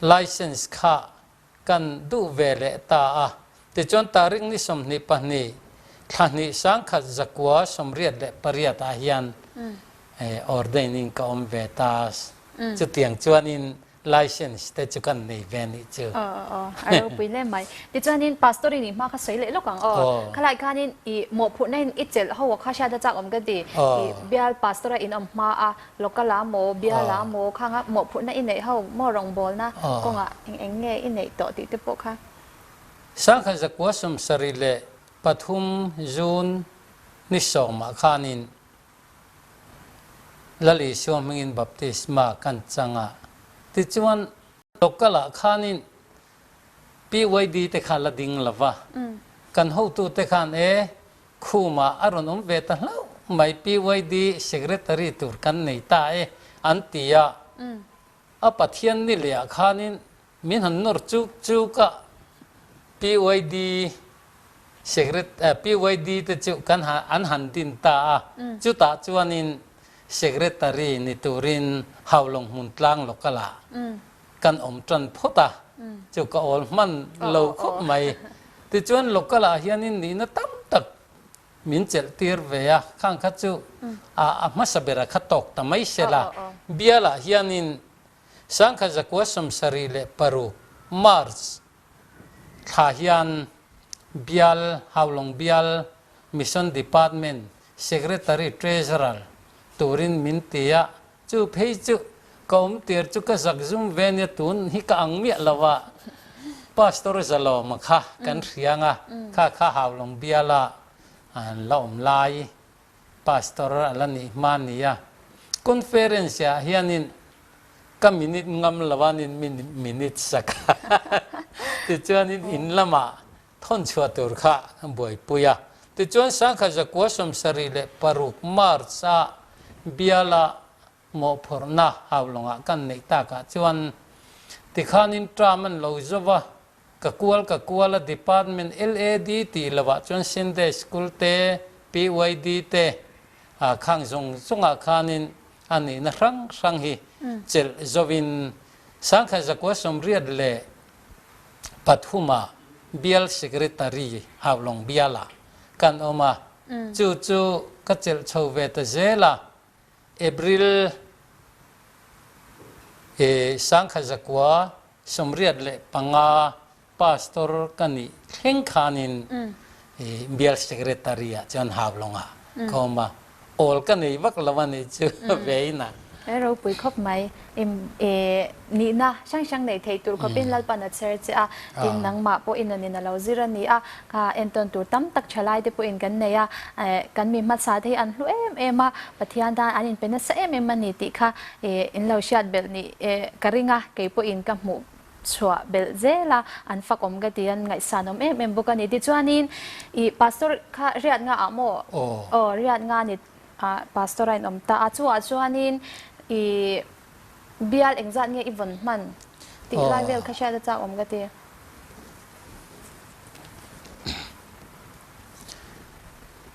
license kha kan duh ve leh ta a. Tichuan tarik ni 22 thla hnih 1988 ah hian ordain-in ka awm ve ta. Chutiang chuanin License te chu kan nei ve nih chu. Aw aw a ropui hle mai. Tichuanin Pastor in i hma kha sawi leh lawk ang aw. Khalai khanin i mawhphurhna in i chelh ho kha hriat a chak awm ka ti. I bial Pastor a in awm hma a local a maw bial a maw khanga mawhphurhna i neih ho maw rawngbawlna kawngah eng eng nge i neih tawh tih te pawh kha. 1973 June ni 10 ah khanin Lal Isua hmingin baptisma kan chang a, tichuan local ah khanin PYD te kha la ding lo va, kan hotute khan e khumah a rawn awm ve ta hlauh mai PYD secretary tur kan nei ta e an ti a, a Pathian ni leh ah khanin Min han nawr chuk chuk a, PYD secret PYD te chu kan an han din ta a, chutah chuanin secretary ni turin Haulawng hmun tlang local ah kan awm tan phawt a, chu ka awl hman lo khawp mai. Tichuan local ah hianin nihna tam tak min chelh tir ve a, khang kha chu a hmasa bera kha tawk ta mai sela, bialah hianin 1976 March thla hian Bial, Haulawng Bial Mission Department Secretary Treasurer turin min ti a, chu phei chu ka awm tir chu ka zak zum ve nia tun hi ka ang miah lo a, Pastor Zalawma kha kan hriang a, kha kha Haulawng Biala an la awm lai. Pastor a la nih hma nia. Conference ah hianin ka minute ngam lo a nin minute sak a. Tichuanin in lamah thawn chhuah tur kha a buaipui a. Tichuan Sangkhat zakua 76 March-a biala mawhphurhna haulawngah kan neih takah chuan tikhanin term an lo zo va, ka kual ka kual a department LAD tih lovah chuan Sunday School te, PYD te ah khang zawng zawngah khanin a nihna hrang hrang hi chelh zovin Sangkhat zakua 83 ah Bial Secretary Haulawng bialah kan awm a, chu chu ka chelh chho ve ta zel a, April 1985 Pastor ka nih thleng khanin Bial Secretary ah chuan Haulawngah ka awm a, awl ka nei vak lo a nih chu vein a. Ropui khawp mai. Nihna hrang hrang neih theih tur khawpin Lalpan a chher che a, tin nangmah pawhin a nin a lo zir a ni a, entawn tur tam tak tha lai te pawhin kan nei a, kan mi hmasa te hi an hlu em em a, Pathian tan an inpe nasa em em a ni tih kha in lo hriat belh nih ka ring a, kei pawhin ka hmuh chhuah belh zel a, an fak awm ka ti, an ngaihsan awm em em bawk a ni. Tichuanin i Pastor kha riat nga ah maw? Aw riat nga ni Pastor a inawm ta a, chuah chuanin i bial engzat nge i vawn hman tih lai vel kha hriat a chak awm ka ti.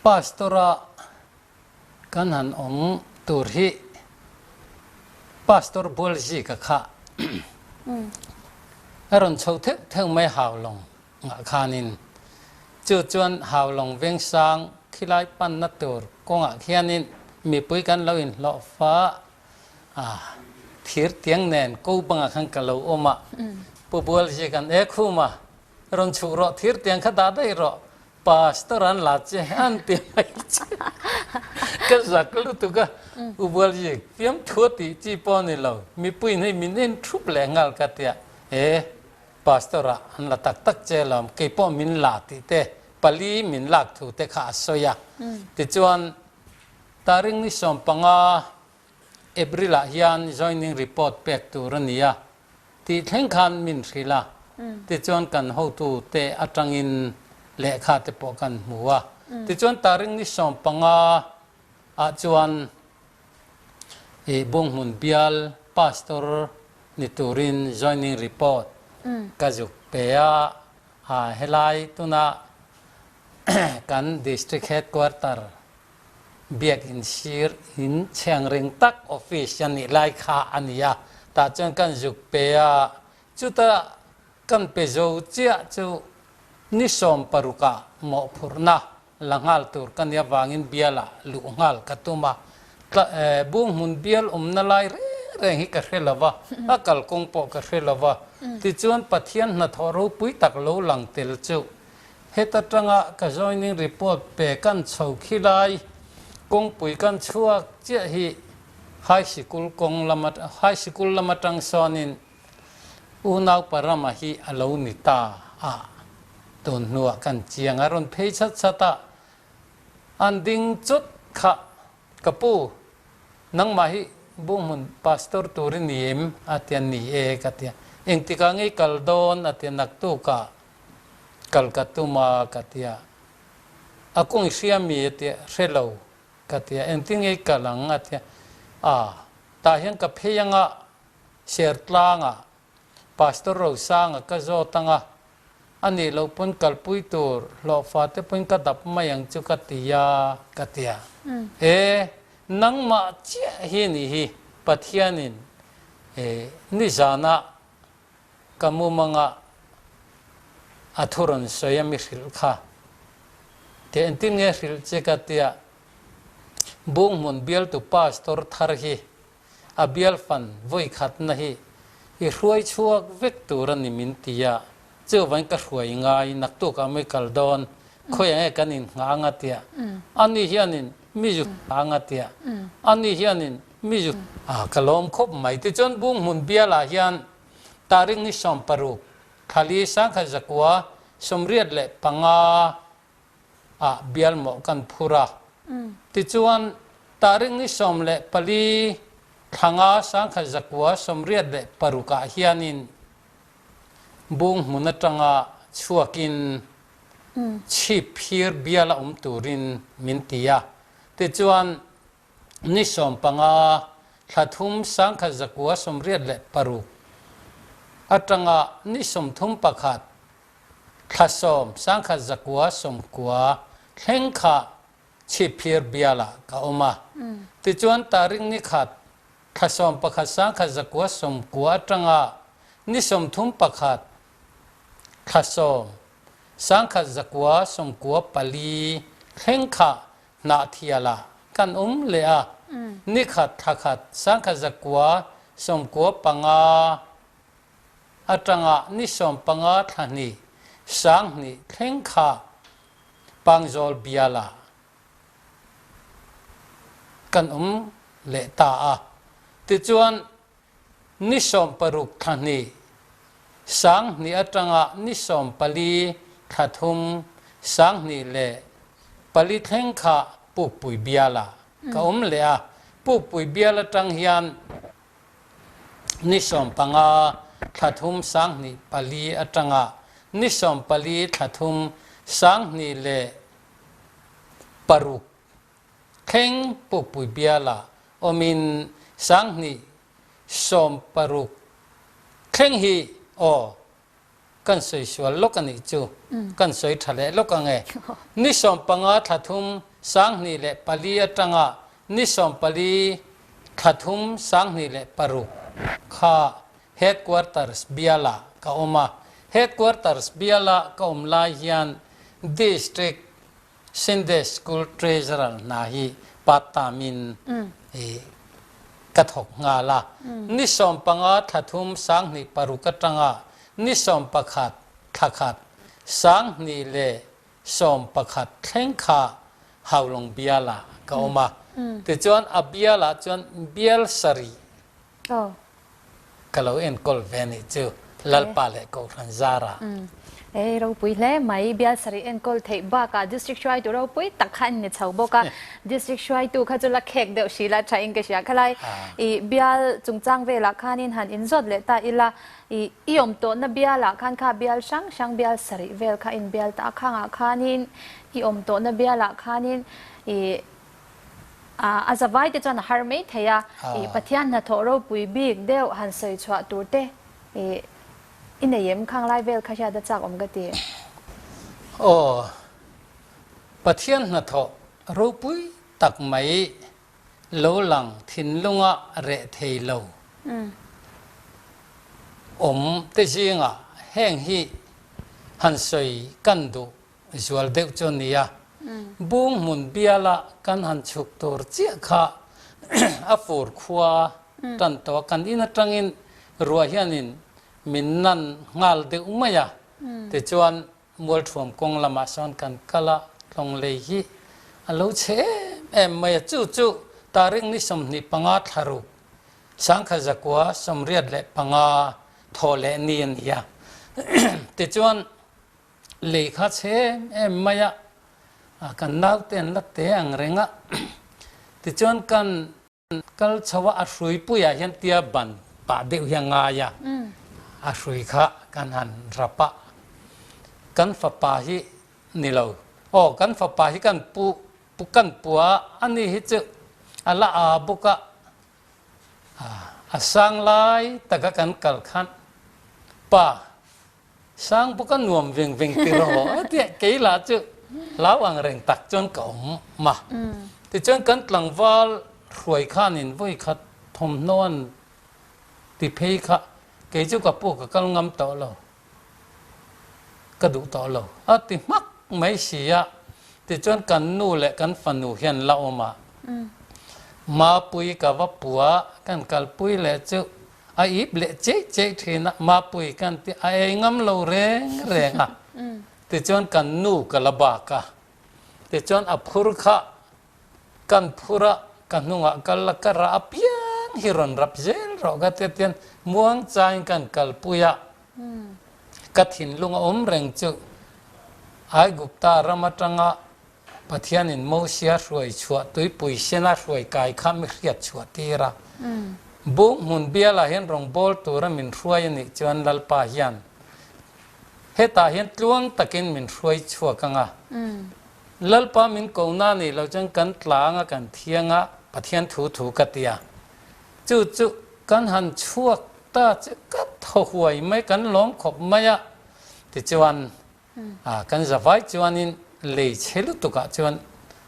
Pastor a kan han awm tur hi Pastor Bualzika kha a rawn chho theuh theuh mai hau lawng. Ngah khanin chu chuan Haulawng Vengsang khilai panna tur kawngah khianin mipui kan lo inhlawh fa a, thir tiang nen ko bangah khan ka lo awm a, Pu Bualzi kan e khum a, rawn chhuh rawh thir tiang kha dah daih rawh, Pastor an la che an ti mai che, ka zak lutuk a, Pu Bualzi fiamthu a tih chi pawh a ni lo, mipuiin hei min en thup leh nghal ka tia, e. Pastor ah an la tak tak che lawm, kei pawh min la tih te, pali min lak thu te kha a sawi a. Tichuan, taring ni 15 April ah hian joining report pek tur a ni a, tih thleng khan min hrilh a. Tichuan kan hotu te atangin lehkha te pawh kan hmu a. Tichuan taring ni 15 ah chuan I Bunghmun bial pastor ni turin joining report ka zuk pe a, helai tuna kan district headquarter biakin sir in chhengring tak office a nih lai kha a ni a, tah chuan kan zuk pe a, chuta kan pe zo chiah chu ni 16 ah mawhphurhna La nghal tur ka nia vangin bialah luh nghal ka tum a, Bunghmun bial awmna lai reng reng hi ka hre lo va, a kalkawng pawh ka hre lo va. Tichuan Pathian hnathawh ropui tak lo lang tel chu heta tanga ka joining report pe kan chho khi lai kawngpui kan chhuak chiah hi high sikul kawng lama high sikul lam atang sawnin Unau Parama hi a lo ni ta a, tun hnuah kan chiang a rawn phei chat chat a, an ding chawt kha, Ka pu, nangmah hi Bunghmun pastor tur i ni em? a ti a, Ni e ka ti a, Engtikah nge i kal dawn? a ti a, Naktukah kal ka tum a ka ti a, A kung i hria mi? a ti a, Hre lo ka ti a, Engtin nge i kal ang? a ti a, A, tah hian ka phei anga Sertlanga Pastor Rosanga ka zawt anga, a nih loh pawn kalpui tur hlawhfa te pawhin ka dap mai ang chu ka ti a, ka ti a. E, nangmah chiah hi nih hi Pathianin e nizanah ka mumanga a thu rawn sawi a mi hrilh kha. Te engtin nge hrilh che ka ti a, Bunghmun bialtu Pastor thar hi A bial fan vawi khatna hi i hruai chhuak vek tur a ni min ti a, chuvain ka hruai ngai naktuk ah mai kal dawn, khawi ang e kan in nghah anga tia, ani hianin mi zu anga tia, ani hianin mi zu a ka lawm khawp mai. Tichuan Bunghmun bialah hian tarik ni 16 thali 1985 ah bial mawh kan phur a. Tichuan, tarik ni 14 thlanga 1986 ah hianin Bung hmun atanga chhuakin chhip phir biala awm turin min ti a. Tichuan, ni 15 thla thum 1986 atanga ni 31 thla 10 1990 thleng kha chhip phir bialah ka awm a. Tichuan, tarik ni khat thla 11 1990 atanga ni 31 thla 10 1994 thleng kha Hnahthialah kan awm leh a, ni khat thla khat 1995 atanga ni 15 thla hnih 2000 thleng kha Pangzawl bialah kan awm leh ta a. Tichuan, ni 16 thla hnih 2000 atanga ni 14 thla thum 2004 thleng kha Pukpui bialah ka awm leh a. Pukpui bial atang hian ni 15 thla thum 2004 atanga ni 14 thla thum 2006 thleng Pukpui bialah awmin 2016 thleng hi aw kan sawi sual lawk a nih chu kan sawi tha leh lawk ang e. Ni 15 thla thum 2004 atanga ni 14 thla thum 2006 kha Headquarters bialah ka awm a. Headquarters biala ka awm lai hian District Sunday School Treasurer hna hi part time in ka thawk nghal a. Ni 15 thla thum 2006 atanga ni 11 thla khat 2011 thleng kha Haulawng bialah ka awm a. Tichuan a bialah chuan bial sarih Ka lo enkawl ve nih chu Lalpa leh Kohhran zara. Ei ropui hle mai, bial sarih enkawl theih bakah District hruaitu ropui tak kha an ni chho bawk a, District hruaitu kha chu la khek deuh hril a thain ka hria. Khalai i bial chungchang velah khanin han inzawt leh ta ila, i i awm tawhna bialah khan kha bial hrang hrang bial sarih vel kha inbial ta a, khangah khanin i awm tawhna bialah khanin i A zavai te chuan a har mai thei a, i Pathian hnathawh ropui bik deuh han sawi chhuah tur te i i nei em khang lai vel kha hriat a chak awm ka ti. Aw, Pathian hnathawh ropui tak mai lo lang thinlunga reh thei lo awm te zingah heng hi han sawi kan duh Zual deuh chu a ni a, bung hmun biala kan han chhuk tur chiah kha a fur khua tan tawh a, kan in atangin ruah hianin min nan nghal deuh mai a, tichuan Mualthuam kawng lamah sawn kan kal a, tlawng lei hi a lo chhe em em mai a, chu chu tarik ni 25 thla ruk 1985 thaw leh ni a ni a, tichuan Lei kha chhe em em mai a, kan naute an la te ang reng a. Tichuan kan kal chho a, a hruipuiah hian tia ban pah deuh hi a ngai a, a hrui kha kan han rap a. Kan fapa hi ni lo, aw kan fapa hi kan pu kan pu a, ani hi chu a la aa bawk a, a sang lai taka kan kal khan pa Sang bawk a nuam veng veng ti rawh a tia kei lah chu hlau ang reng tak chuan ka awm a. Tichuan kan tlangval hruai khanin vawi khat thawmhnaw an ti phei kha kei chu ka pu ka kal ngam tawh lo, ka duh tawh lo a ti hmak mai si a. Tichuan kan nu leh kan fanu hian la awm a, Mapui ka va pua kan kalpui leh chu A ip leh cheih cheih thin a, Mapui kan ti a ei ngam lo reng reng a. Tichuan kan nu ka la bak a. Tichuan a phur kha kan phur a, ka hnungah kal la ka rah apiang hi rawn rap zel rawh ka ti a tian muang chain kan kalpui a. Ka thinlung a awm reng chu Aigupta ram atanga Pathianin Mosia hruai chhuah tuipui sena hruai kai kha mi hriat chhuah tir a. Bung hmun bialah hian rawngbâwl tura min hruai a nih chuan Lalpa hian Hetah hian tluang takin min hruai chhuak ang a. Lalpa min ko na nih loh chuan kan tlang a, kan thiang a, Pathian thu thu ka ti a. Chu chu kan han chhuak ta che ka thaw huai mai, kan lawm khawp mai a. Tichuan kan zavai chuanin lei chhe lutukah chuan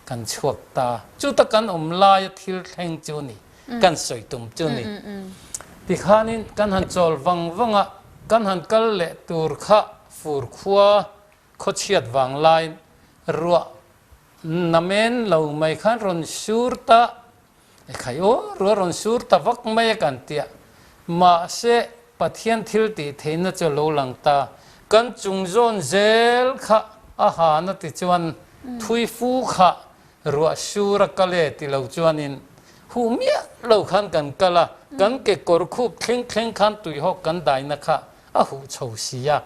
kan chhuak ta. Chuta kan awm laia thil thleng chu ni, kan sawi tum chu ni. Tikhanin kan han chawl vang vang a, kan han kal leh tur kha fur khua khawchhiat vang laiin ruah namen lo mai khan rawn sur ta Ekhai aw, ruah rawn sur ta vak mai a kan tia. Mahse, Pathian thil tih theihna chu a lo lang ta. Kan chung zawn zel kha a han a ti chuan thui fu kha ruah sur a kal e ti lo chuanin huh miah lo khan kan kal a, kan kekawr khup thleng thleng khan tuihawk kan daina kha a huh chho si a.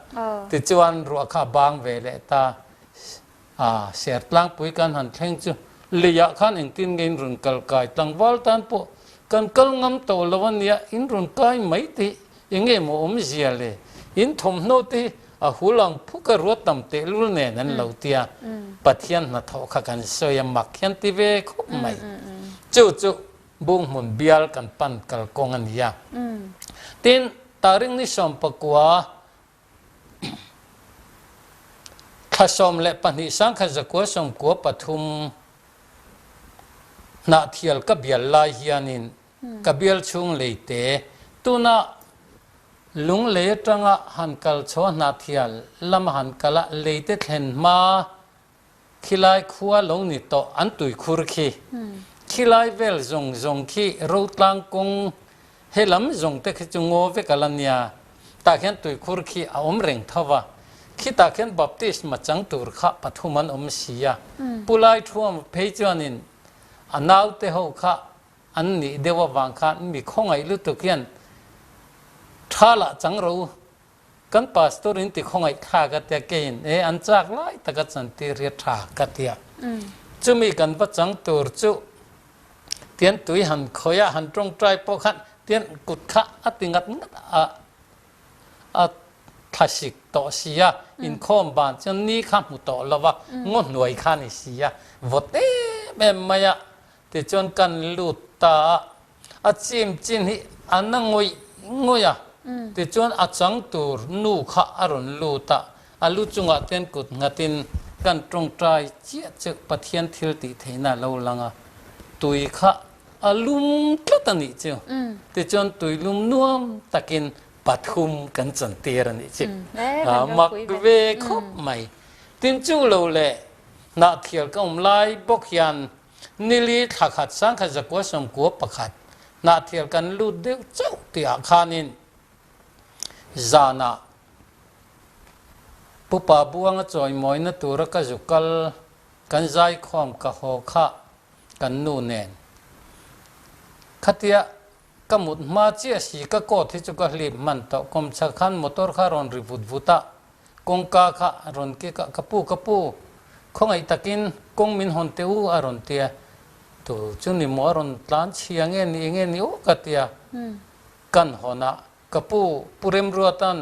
Tichuan ruah kha a bang ve leh ta. A, Sertlangpui kan han thleng chu leiah khan engtin nge in rawn kal kai? Tlangval tan pawh kan kal ngam tawh lo a nia, in rawn kai mai te hi eng nge maw awmzia le? In thawmhnaw te hi a hul ang phuk a ruat tam tehlul nen an lo tia, Pathian hnathawh kha kan sawi a mak hian ti ve khawp mai. Chu chu Bunghmun bial kan pan kalkawng a nia. Tin, Taring ni 19, Thla 12 1993 Hnahthial ka bial lai hianin ka bial chhung leite tuna Lunglei atanga han kal chho Hnahthial lama han kal a leite thlen hma Khilai khua lo ni tawh an tuikhur khi. Khilai vel zawng zawng khi Rotlang kawng he lam zawng te khi chu ngaw vek a la nia. Tah khian tuikhur khi a awm reng tho va. Khitah khian baptisma chang tur kha pathum an awm si a. Pu Lai Thuam phei chuanin a naute ho kha an nih deuh avang khan mi khawngaih lutuk hian tha lah chang ro Kan pastor in ti khawngaih thla ka tia keiin e an chak lai taka chantir hi a tha ka tia. Chumi kan va chang tur chu tian tui han khawi a han tawngtai pawh khan tian kut kha a ti ngat ngat a a thlasik tawh si a inkhawm ban chuan ni kha hmu tawh lo va ngaw hnuai kha ni si a vawt em em mai a tichuan kan lut ta a. A chim chin hi a na ngawih ngawih a, tichuan a chang tur nu kha a rawn lut a, a lu chungah ten kut nghatin kan tawngtai chiah chu Pathian thil tih theihna a lo lang a, tui kha a lum tlat a nih chu, tichuan tui lum nuam takin pathum kan chantir a nih chu, mak ve khawp mai. Tin chu lo leh Hnahthial ka awm lai bawk hian Nili thla khat 1991 Hnahthial kan lut deuh chauh tihah khanin zanah Pupa Buanga chawimawina tura ka zu kal kan zaikhawm ka haw kha kan nu nen khatia ka mut hma chiah si ka coat hi chu ka hlip hman tawh kawmchhak khan motor kha rawn ri vut vut a Kawngka kha a rawn kik a, Ka pu, ka pu, khawngaih takin kawng min hawn teh u a rawn ti a. Tu chu ni maw a rawn tlan chhia nge ni nge ni aw ka ti a. Kan hawn a, Ka pu, Pu Remruata'n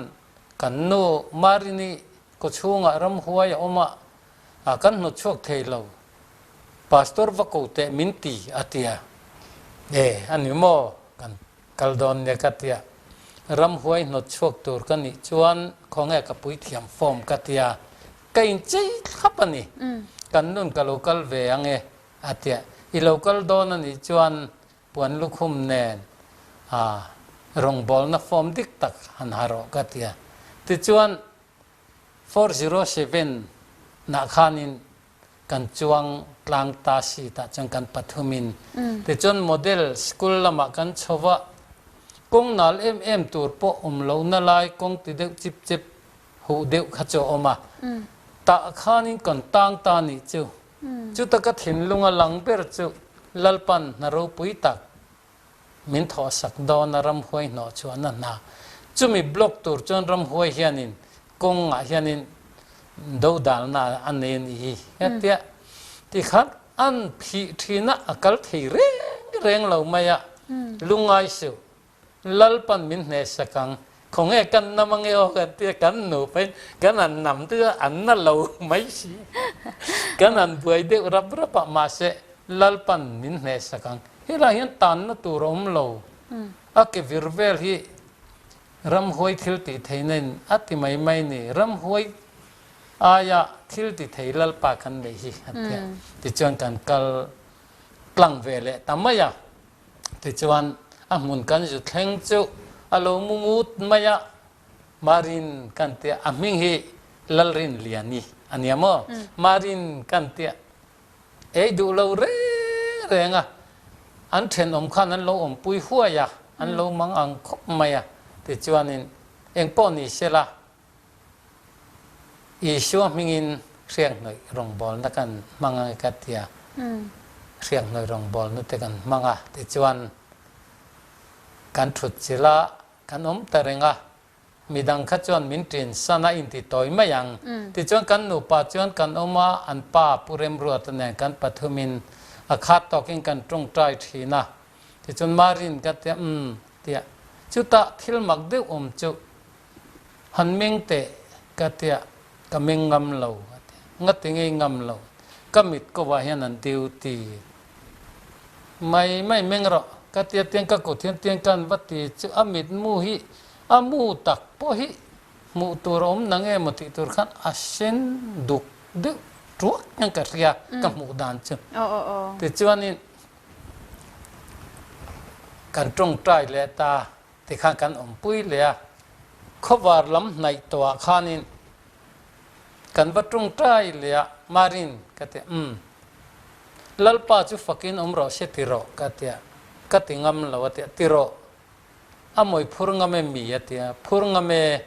kan nu Marini kawchhungah ramhuai a awm a, kan hnawt chhuak thei lo. Pastor va ko teh min ti a ti a. E, a ni maw? Kan Kal dawn nia ka tia. Ramhuai hnawt chhuak tur ka nih chuan khawnge ka puithiam form ka tia. Ka inchei thlap a ni. Kan nun ka lo kal ve ang e a tia. I lo kal dawn a nih chuan puan lukhum nen a rawngbawlna form dik tak han ha rawh ka tia. Tichuan 407 nah khanin kan chuang tlang ta si tah chuan kan pathumin tichuan model school lamah kan chho va, kawng nal em em tur pawh awm lohna lai kawng ti deuh chip chep huh deuh kha chu a awm a, tah khanin kan tang ta nih chu, chuta ka thinlunga lang ber chu Lalpan hna ropui tak Min thawhsak dawn a ramhuai hnawh chhuahna hna. Chumi block tur chuan ramhuai hianin kawngah hianin dodalna a nei a nih hi. Hetia tikhan an phih thin a, a kal thei reng reng lo mai a, lungngai suh. Lalpan min hnehsak ang. Khawnge kan nam ange aw kan tia kan nupa in kan han nam te chuan an na lo mai si. Kan han buai deuh rap rap a mahse Lalpan min hnehsak ang. Helai hian tanna tur a awm lo. A ke vir vel hi ramhuai thil tih theihna in a ti mai mai ni. Ramhuai aia thil ti thei Lalpa kan neih hi a tia. Tichuan kan kal tlang ve leh ta mai a. Tichuan a hmun kan zu thleng chu a lo mu ngut mai a, Marin kan tia a hming hi Lalrinliani a nia maw? Marin kan tia ei duh lo reng reng a, an thenawm khan an lo awmpui huai a, an lo mang ang khawp mai a. Tichuanin engpawh ni sela Isua hmingin hriakhnawih rawngbawlna kan hmang ang ka ti a, hriakhnawih rawngbawlna te kan hmang a, tichuan kan thut chilh a, kan awm ta reng a, midang kha chuan min ṭin san a inti tawi mai ang. Tichuan kan nupa chuan kan awm a, an pa Pu Remruata nen kan pathumin a khat tawkin kan ṭawngṭai ṭhin a, tichuan Marin ka tia, umm tia, chutah thil mak deuh awm chu Han meng teh ka tia, ka meng ngam lo a ti. Ngati ngei ngam lo, ka mit ko ah hian an duty mai mai meng rawh ka tia tiang ka kut hian tiang kan va ti chu a mit mu hi a mu tak pawh hi hmuh tur a awm nang emaw tih tur khan a sen duk deuh tuak hian ka hria ka hmuh dan chu. Tichuanin kan tawngtai leh ta. Tikhan kan awmpui leh a, khawvar lam hnaih tawhah khanin kan va tawngtai leh a, Marin ka ti a, umm, Lalpa chu fakin awm rawh se ti rawh ka ti a, ka ti ngam lo a ti a, ti rawh, a mawi phur ngam em mi a ti a, phur ngam e,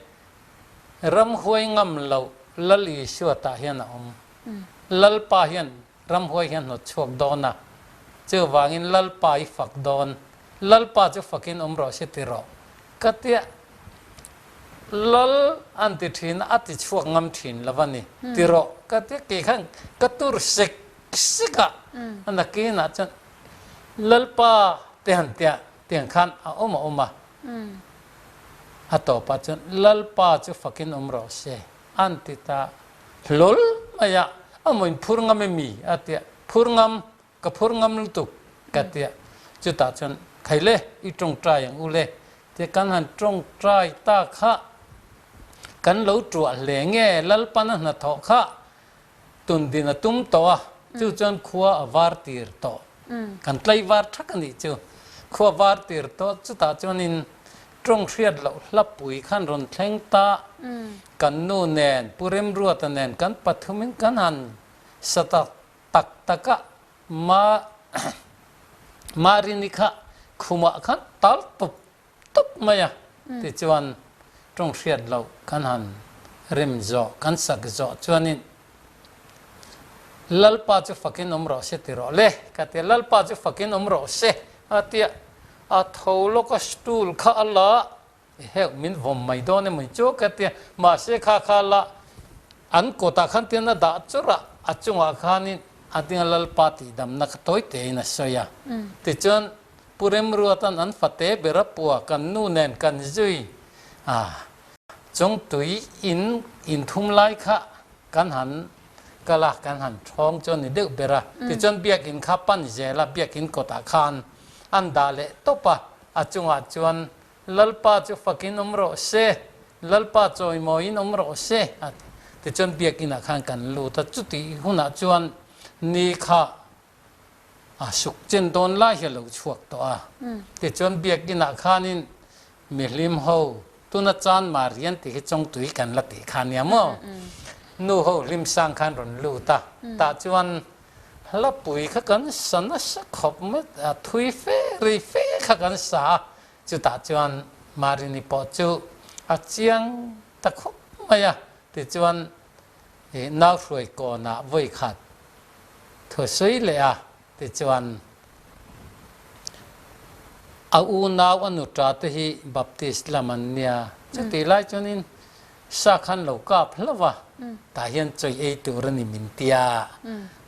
ramhuai ngam loh Lal Isua tah hian a awm, Lalpa hian Ramhuai hian hnawt chhuak dawn a, chuvangin Lalpa i fak dawn, Lalpa chu fakin awm rawh se ti rawh. Ka tia Lal an ti thin a, a ti chhuak ngam thin lo a ni, ti rawh. Ka tia kei khan ka tur sek sek a, a nakinah chuan Lalpa te han tia tiang khan a awm a awm a, a tawpah chuan Lalpa chu fakin awm rawh se an ti ta. Hlawl mai a, a mawiin phur ngam em mi? a ti a, Phur ngam, ka phur ngam lutuk ka ti a. Chutah chuan, Khai le, i tawngtai ang u le, tia kan han tawngtai ta kha kan lo tuah hle nge Lalpana hnathawh kha tundin a tum tawh a, chu chuan khua a var tir tawh. Kan tlaivar thak a nih chu. Khua var tir tawh, chutah chuanin Tawng hriat loh hlapui khan rawn thleng ta. Kan nu nen, Pu Remruata nen kan pathumin kan han sa ta tak tak a, Ma Marini kha khumah khan tal tup tup mai a, tichuan tawng hriat loh kan han rem zawh, kan sak zawh chuanin Lalpa chu fakin awm rawh se ti rawh le, ka ti a, Lalpa chu fakin awm rawh se a ti a, a tho lawk a stool kha a la a, heuh min vawm mai dawn emaw chu ka ti a, mahse kha kha la an kawtah khan tian a dah chawrh a, a chungah khanin a dinga Lalpa tihdamna kha tawi tein a sawi a, tichuan Pu Remruatan an fate ber a pua kan nu nen kan zui a, chung tui in inthum lai kha kan han kal a, kan han thawng chu a ni deuh ber a. Tichuan biakinn kha pan zel a, biakinn kawtah khan an dah leh tawp a, a chungah chuan Lalpa chu fakin awm rawh se, Lalpa chawimawiin awm rawh se a ti. Tichuan biakinnah khan kan lut a, chutih hunah chuan ni kha a suk chen dawn lai hi a lo chhuak tawh a. Tichuan biakinnah khanin mihlim ho tuna chan mar hian tih hi chawngtui kan la tih kha nia maw? Nu ho hlim sang khan rawn lut a, tah chuan hlapui kha kan sa nasa khawp mai a, thui fe rei fe kha kan sa a, chutah chuan Marini pawh chu a chiang ta khawp mai a, tichuan I nau hruai kawnah vawi khat thu sawi leh a, tichuan a unau a nuta te hi Baptist lam an nia. Chutih lai chuanin sa khan lo kap hlauh a, tah hian chawi ei tur a ni min tia.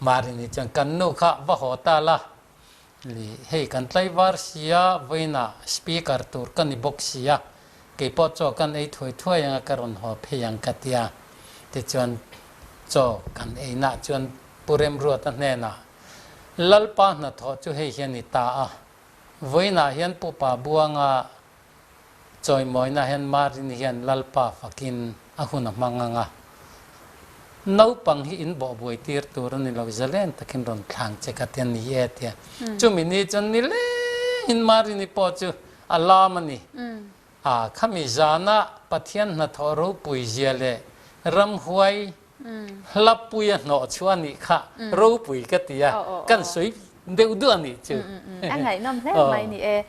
Marini chuan kan nu kha va haw ta la, li hei kan tlaivar sia, vawiinah speaker tur ka ni bawk sia. Keipawh chaw kan ei thuai thuai anga ka rawn haw phei ang ka tia. Tichuan chaw kan ei nah chuan Pu Remruata hnenah, Lalpa hnathawh chu hei hian i ta a, vawiinah hian Pu Pa Buanga chawimawina hian Marini hian Lalpa fakin a hun a hmang ang a. Naupang hi in bawhbuai tir tur a ni lo, zalen takin rawn thlang che ka tia ni e tia. Chumi ni chuan nilengin Marini pawh chu a lam a ni. A khami zana Pathian hnathawh ropui zia leh ramhuai hlapui a hnawh chhuah a nih kha ropui ka ti a, kan sawi deuh duah a nih chu. A ngaihnawm hle mai ni e.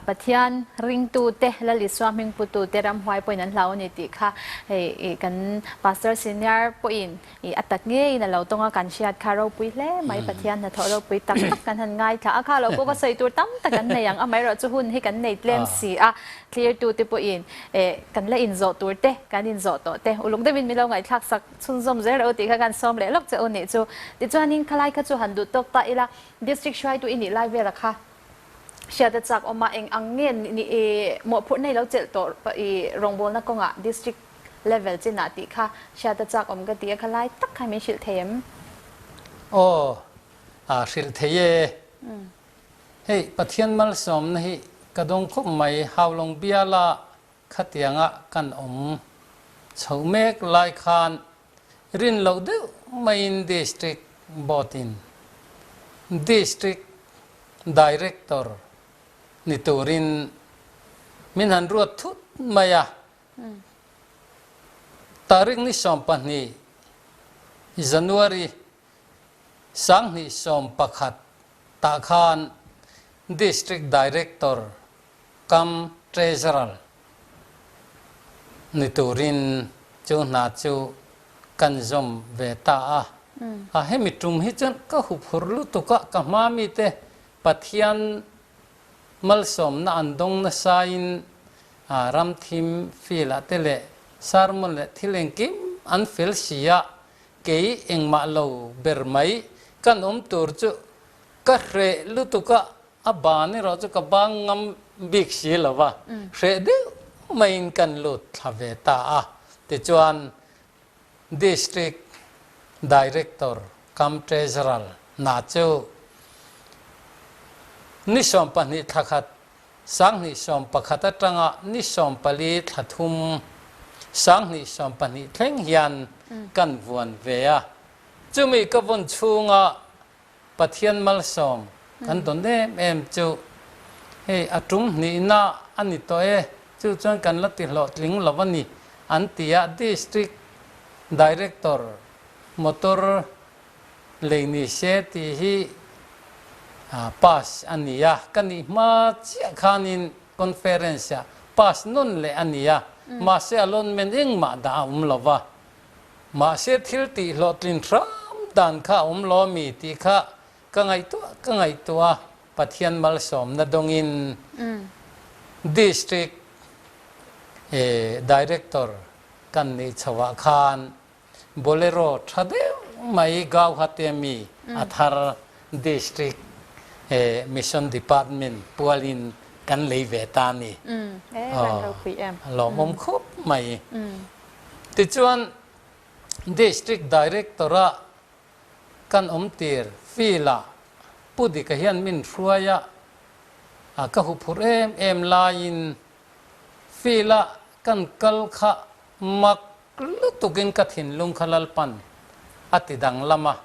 Pathian ringtute, Lal Isua hmingputute ramhuai pawhin an hlau a ni tih kha hei kan Pastor Senior pawhin I a tak ngeiin a lo tawng a, kan hriat kha ropui hle mai, Pathian hnathawh ropui tak tak kan han ngaithla a, kha lo pawh ka sawi tur tam tak kan nei ang, amaherawh chu hun hi kan nei tlem si a, thlirtu te pawhin eh kan la inzawh tur te, kan inzawh tawh te, uluk deuhin min lo ngaihthlak sak chhunzawm zel rawh u tih kha kan sawm leh lawk che u nih chu. Tichuanin khalai kha chu han duh tawk ta ila, District hruaitu i nih lai vela kha hriat a chak awm a, eng ang nge ni i mawhphurhna i lo chelh tawh i rawngbawlna kawngah District Level chinah tih kha hriat a chak awm ka ti a, kha lai tak khan min hrilh thei em? Aw, a hrilh thei e. Hei, Pathian malsawmna hi ka dawng khawp mai, Haulawng biala khatianga kan awm chho mek lai khan rin loh deuh maiin District Board in District Director ni turin min han ruat thut mai a. Tarik ni 12 January 2011 tah khan District Director cum Treasurer ni turin chu hna chu kan zawm ve ta a. A hemi tum hi chuan ka huphurh lutuk a, ka hma mite Pathian Malsawmna an dawng nasain ram thim field ah te leh sermon leh thil engkim an fel si a, kei engmah lo ber mai kan awm tur chu ka hreh lutuk a, a ban erawh chu ka bang ngam bik si lo va, hreh deuh maiin kan lut thla ve ta a, tichuan District Director cum Treasurer hna cu ni 12 thla khat 2011 atanga ni 14 thla thum 2012 thleng hian kan vuan ve a. Chumi ka vawn chhunga Pathian malsawm kan dawn em em chu hei a tum hnihna a ni tawh e, chu chuan kan la ti hlawhtling lo a ni an ti a, District Director motor lei ni se tih hi pass a ni a, ka nih hma chiah khanin conference ah pass nawn leh a ni a, mahse allotment engmah dah a awm lo va. Mahse thil tih hlawhtlin hram dan kha a awm lo ami tih kha ka ngaihtuah ka ngaihtuah a, Pathian malsawmna dawngin District Director kan nih chhoah khan Bolero tha deuh mai Gauhati ami a thar District Mission Department pualin kan lei ve ta a ni. Lawmawm khawp mai. Tichuan, District Director-a kan awm tir field-ah Pu Dika hian min hruai a, ka huphurh em em laiin field-a kan kal kha mak lutukin ka thinlung kha Lalpan a ti danglam a,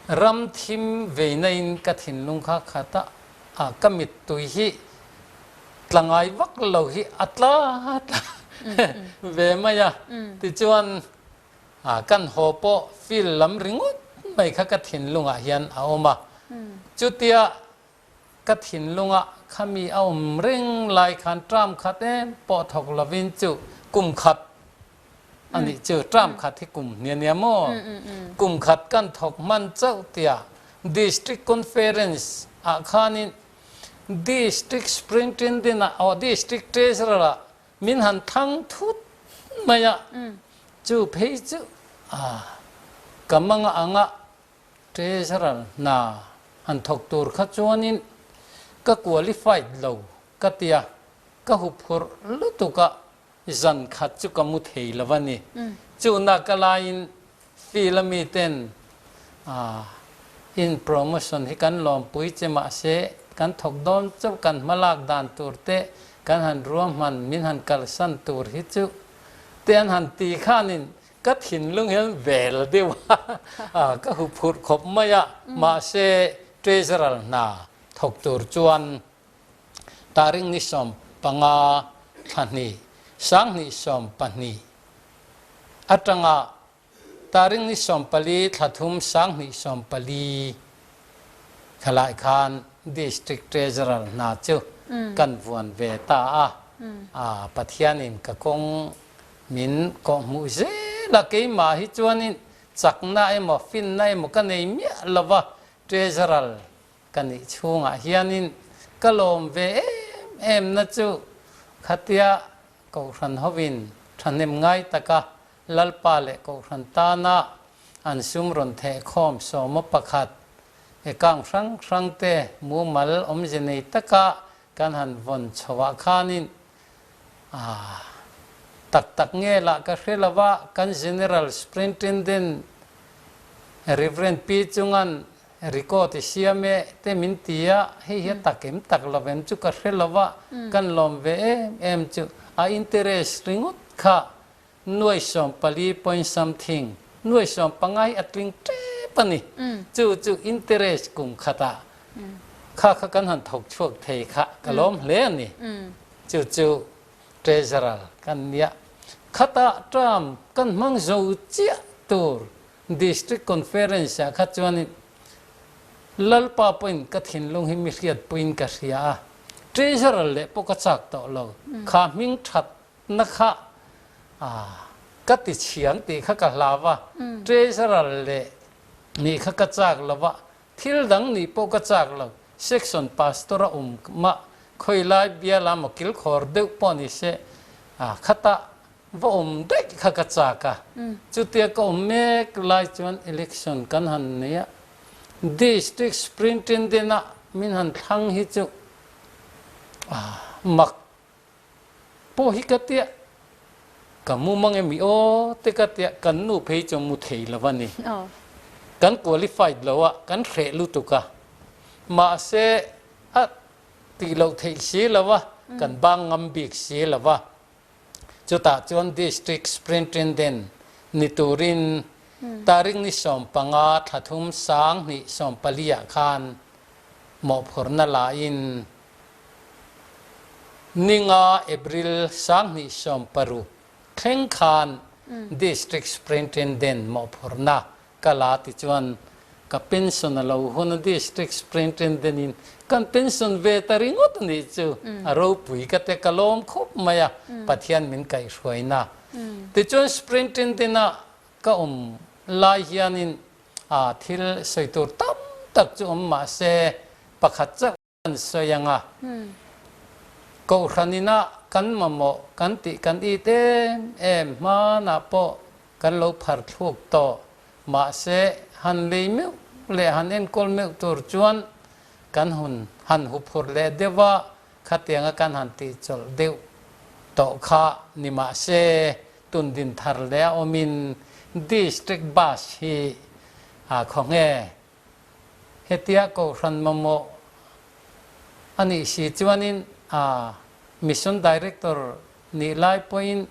ram thim veinain ka thinlung kha khat a, ka mittui hi tla ngai vak lo hi a tla tla ve mai a, tichuan kan haw pawh field lam ringawt mai kha ka thinlungah hian a awm a, chutia ka thinlunga khami a awm reng lai khan term khat em pawh thawk lovin chu kum khat a nih chu term khat hi kum hnih a nia maw kum khat kan thawk hman chauh tia district conference ah khanin District Superintendent ah aw District Treasurer ah min han thang thut mai a, chu phei chu ka manga anga Treasurer hna han thawk tur kha chuanin ka qualified lo ka ti a. Ka huphurh lutuk a, zan khat chu ka mu thei lo a ni. Chuna ka laiin field a mi ten in promotion hi kan lawmpui che mahse kan thawk dawn chauh kan hmalak dan tur te kan han ruahman min han kalsan tur hi chu te an han ti khanin ka thinlung hian vel deuh a, ka huphurh khawp mai a, mahse treasurer hna thawk tur chuan Taring ni 15 thla hnih, 2012 atanga Taring ni 14 thla thum 2014 khalai khan District Treasurer hna chu kan vuan ve ta a. Pathianin ka kawng min kawhhmuh zel a, keimah hi chuanin chakna emaw finna emaw ka nei miah lova Treasurer Ka nih chhungah hianin ka lawm ve em em na chu khatia Kohhran hovin thahnem ngai taka Lalpa leh Kohhran tana an sum rawn thehkhawm sawma pakhat ekang hrang hrang te mumal awmze nei taka kan han vawn chhoah khanin ah tak tak nge lah ka hre lova kan General Superintendent Reverend Pi Chungan Record i siam e te min ti a, hei hi a tak em tak lo em chu ka hre lo a, kan lawm ve em em chu a interest ringawt kha nuai 40 point something, nuai 15 hi a tling tep a ni, chu chu interest kum khatah kha kha kan han thawk chhuak thei kha ka lawm hle a ni, chu chu treasurer kan nia, khatah term kan hmang zo chiah tur District Conference ah kha chuanin Lalpa pawhin ka thinlung hi mi hriatpuiin ka hria a, Treasurer leh pawh ka chak tawh lo, kha hming thatna kha ka ti chhiang tih kha ka hlau a, Treasurer leh nih kha ka chak lo a, thil dang nih pawh ka chak lo, Section Pastor a awm mah khawilai biala maw kilkhawr deuh pawh ni se, khatah Va awm daih kha ka chak a, chutia ka awm mek lai chuan election kan han nei a, District Superintendent ah min han thlang hi chu mak pawh hi ka tia, ka mu mang emi aw te ka tia, kan nu phei chu mu thei lo a ni, kan qualified lo a, kan hreh lutuk a, mahse a tih loh theih si lo a, kan bang ngam bik si lo a. Chutah chuan District Superintendent ni turin tarik ni 15 thla thum 2014 ah khan mawhphurhna lain ninga April 2016 thleng khan District Superintendent mawhphurhna Ka la ti chuan ka pension a lo hun a district superintendent in kan pension ve ta ringawt a nih chu a ropui ka te ka lawm khawp mai a Pathian min kaihhruaina tichuan superintendent a ka awm lai hianin a thil sawi tur tam tak chu awm mahse pakhat chauh An sawi ang a, Kohhran inah kan mamawh kan tih kan it em em hmanah pawh kan lo phar thluk tawh. Mahse, han lei meuh leh han enkawl meuh tur chuan kan hun han huphur leh deuh a, khatianga kan han tihchawlh deuh tawh kha ni mahse, tundin thar leh a awmin District Bus hi a khawnge Hetia Kohhran mamawh a nih si chuanin a Mission Director nih lai pawhin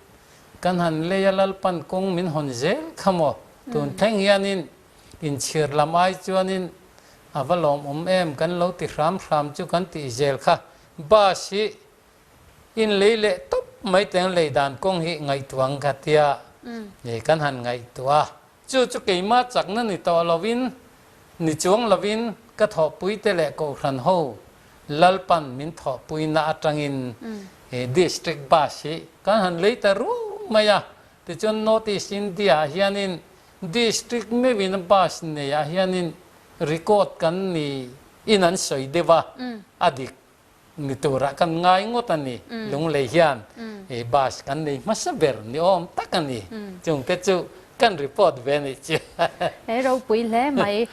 kan han lei a Lalpan kawng min hawn zel kha maw? Tun thleng hianin inchhir lam ai chuanin a va lawmawm em kan lo ti hram hram chu kan tih zel kha. Bus hi in lei leh tawp mai teng lei dan kawng hi ngaihtuah ang ka tia kan han ngaihtuah a. Chu chu keimah chakna ni tawh lovin, ni chuang lovin ka thawhpuite leh Kohhran ho Lalpan min thawhpuina atangin he District Bus hi kan han lei ta ruau mai a. Tichuan North East India ah hianin District meuhin bus neiah hianin record kan ni in an sawi deuh a, a dik Ni turah kan ngai ngawt a ni. Lunglei hian i bus kan nei hmasa ber ni awm tak a ni. Chungte chu kan report ve a nih chu. He ropui hle mai.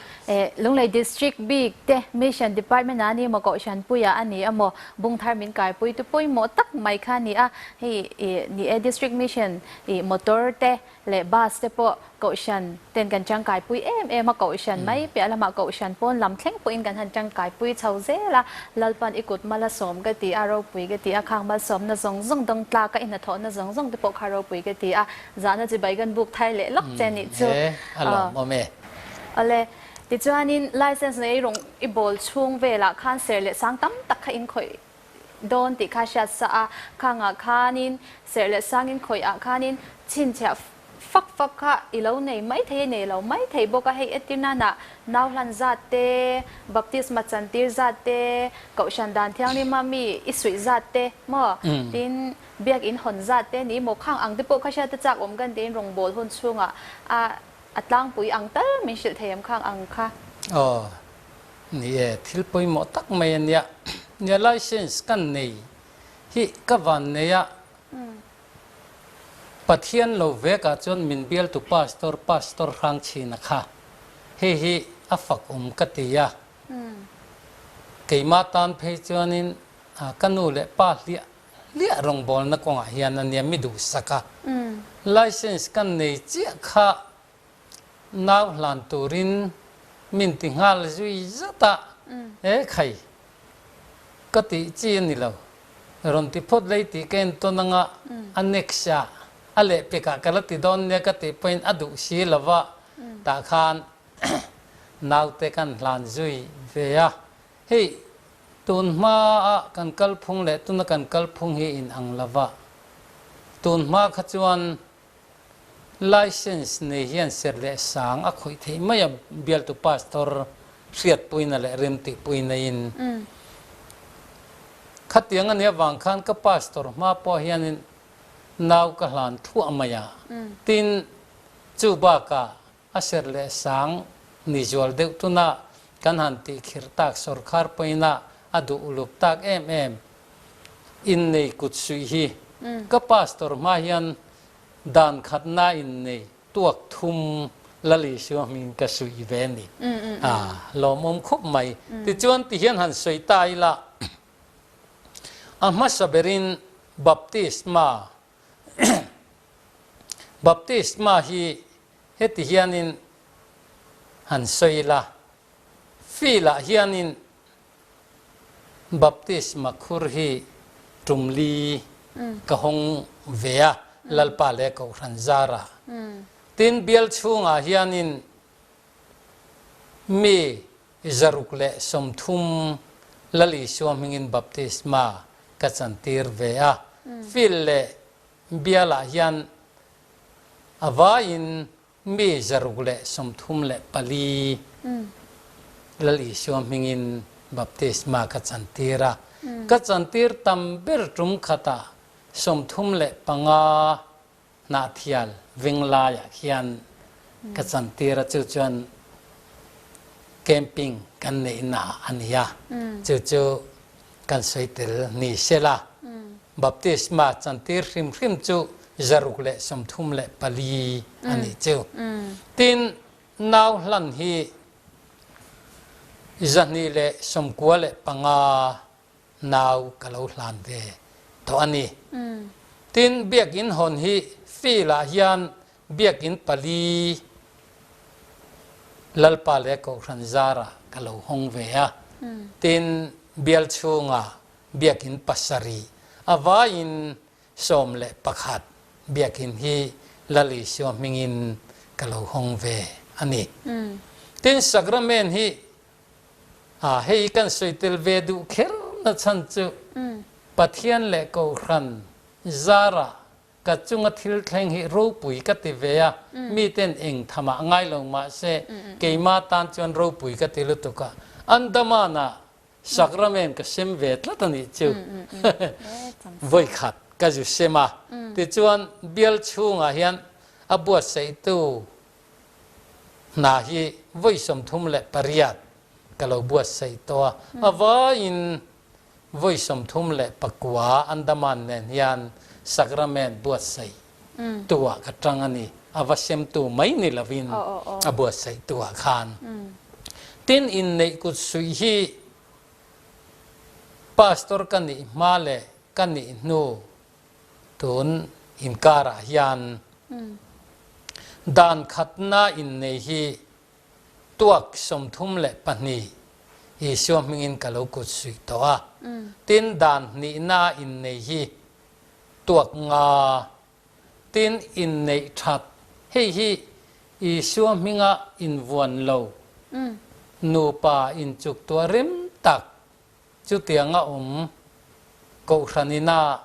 Lunglei District bik te Mission Department ah a ni maw Kohhran puiah a ni emaw Bungthar min kaipui tu pawimawh tak mai kha a ni a. Hei ni e District Mission ih motor te leh bus te pawh Kohhran ten kan tangkaipui em em a, Kohhran mai piah lamah Kohhran pawn lam thleng pawhin kan han tangkaipui chho zel a, Lalpan i kut mal a sawm ka ti a, ropui ka ti a, khang malsawmna zawng zawng dawng tlaka i hnathawhna zawng zawng te pawh kha ropui ka ti a, zahna chi bai kan buk thar leh lawk che nih chu. E, a lawmawm e. Awle, tichuanin license nei rawng i bawl chhung velah khan ser leh sang tam tak kha in khawih dawn tih kha hriat sa a, khangah khanin serh leh sangin khawih ah khanin chhinchhiah fak fak kha i lo nei mai thei a, nei lo mai thei bawk a, hei entir nana nau hlan zat te, baptisma chantir zat te, kohhran dan thianghlima mi i suih zat te maw, tin biakinn hawn zat te ni maw, khang ang te pawh kha hriat a chak awm kan tiin rawngbawl hun chhungah a a tlangpui ang tal min hrilh thei em khang ang kha. Aw, Ni e, thil pawimawh tak mai a nia. Nia license kan nei hi ka van nei a, Pathian lo vekah chuan min bialtu pastor, Pastor Hrangchhina kha hei hi a fak awm ka ti a. Keimah tan phei chuanin ka nu leh pa hliah hliah rawngbawlna kawngah hian a nia mi duhsak a. License kan nei chiah kha Nau hlan turin min ti nghal zui zat a, He khai, ka tih chi a ni lo. Rawn ti phawt lei tih ka entawn anga a next ah a lehpekah ka la ti dawn nia ka tih pawhin a duh si lo va, tah khan naute kan hlan zui ve a. Hei, tun hmaa kan kalphung leh tuna kan kalphung hi inang lo va, tun hma kha chuan License nei hian serh leh sang a khawih theih mai a, bialtu pastor hriatpuina leh remtihpuina in. Khatiang a nih avang khan ka pastor hma pawh hianin nau ka hlan thuah mai a, tin chu bakah a serh leh sang ni zual deuh tuna kan han tihkhirh tak sawrkhar pawhin a a duh uluk tak em em innei kut suih hi ka pastor hma hian dan khatna innei tuak thum Lal Isua hming ka suih ve a ni. A lawmawm khup mai. Tichuan tihian han sawi ta ila a hmasa berin baptisma baptisma hi heti hianin han sawi ila field ah hianin Baptisma khur hi tum li ka hawng ve a, Lalpa leh Kohhran zarah. Tin, bial chhungah hianin mi 130 Lal Isua hmingin baptisma ka chantir ve a. Field leh bialah hian a vaiin Mi 634 Lal Isua hmingin baptisma ka chantir a. Ka chantir tam ber tum khatah 35 Hnahthial Venglaiah khian ka chantir a, chu chuan camping kan neihna a ni a, chu chu kan sawi tel ni sela. Baptisma chantir hrim hrim chu 634 a nih chu. Tin, nau hlan hi 295 nau ka lo hlan ve tawh a ni. Tin, biakinn hawn hi field-ah hian biakinn pali Lalpa leh Kohhran zarah ka lo hawng ve a. Tin, bial chhungah Biakinn pasarih a vaiin 11 biakinn hi Lal Isua hmingin ka lo hawng ve a ni. Tin, Sakramen hi hei kan sawi tel ve duh kher na chhan chu Pathian leh Kohhran zarah Ka chunga thil thleng hi ropui ka ti ve a, miten eng thamah ngai lo mahse keima tan chuan ropui ka ti lutuk a, Andaman-ah Sakramen ka sem ve tlat a nih chu. Vawikhat ka zu sem a, tichuan bial chhungah hian a buatsaihtu hna hi vawi 38 ka lo buatsaih tawh a, a vaiin vawi 39 Andaman nen hian Sakramen buatsaih. Tu ah ka tang a ni. A va semtu mai ni lovin a buatsaihtu ah khan. Tin, inneih kut suih hi Pastor ka nih hma leh ka nih hnu tun inkarah hian dan khatna innei hi tuak 32 Isua hmingin ka lo kut suih tawh a. Tin, dan hnihna innei hi tuak nga tin inneih that hei hi Isua hminga invuan lo nupa inchuktuah rem tak chutianga awm Kohhran ina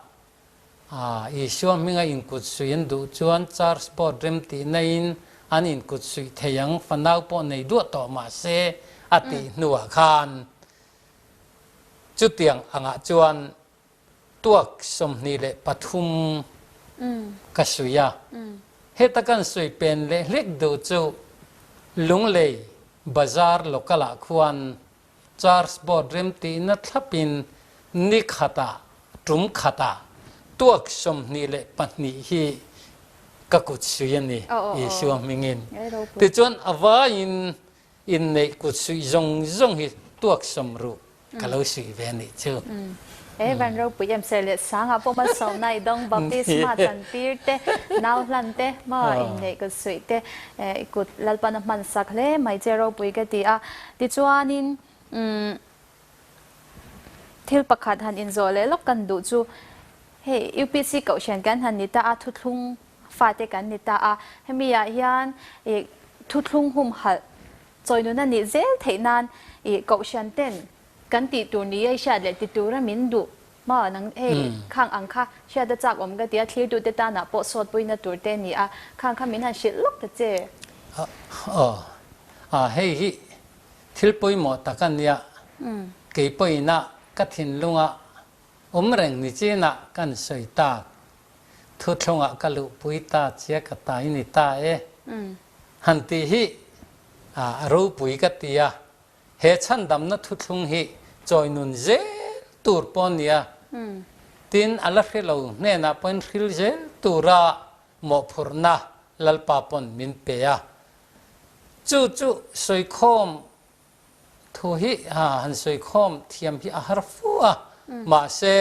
Isua hminga inkut suih an duh chuan Church Board rem tihna in an inkut suih thei ang fanau pawh nei duah tawh mah se a tih hnuah khan chutiang angah chuan tuak 23 ka suih a. Heta kan suih pen leh hlek duh chu Lunglei Bazar local ah khuan Church Board remtihna thlapin ni khatah tum khatah tuak 22 hi ka kut suih a ni, Isua hmingin. Tichuan a vaiin Inneih kut suih zawng zawng hi tuak 60 ka lo suih ve anih chu. He van ropui em ser leh sangah pawh malsawmna i dawng baptisma chantir te, nau hlan te, maw inneih kut suih te i kut Lalpan a hman sak hle mai che ropui ka ti a. Tichuanin umm thil pakhat han inzawh leh lawk kan duh chu hei UPC kohhran kan han ni ta a thuthlung Fate kan ni ta a, hemi ah hian i thuthlung humhalh chawinun a nih zel theih nan i kohhran ten kan tih tur ni ei hriat leh ti tura min duh maw nang hei khang ang kha hriat a chak awm ka ti a, thlirtute tanah pawh sawtpuina tur te a ni a, khang kha min han hrilh lawk ta che. Aw, a hei hi thil pawimawh tak a nia, kei pawhin a ka thinlunga awm reng ni chinah kan sawi tak. Thuthlungah ka luhpui ta chia ka ta i ni ta e. Han tih hi a ropui ka ti a, he chhandamna thuthlung hi chawi nun zel tur pawh a nia. Tin, a la hre lo hnenah pawhin hril zel tura mawhphurhna Lalpa pawn min pe a. Chu chu sawikhawm thu hi han sawikhawm thiam hi a har fu a, mahse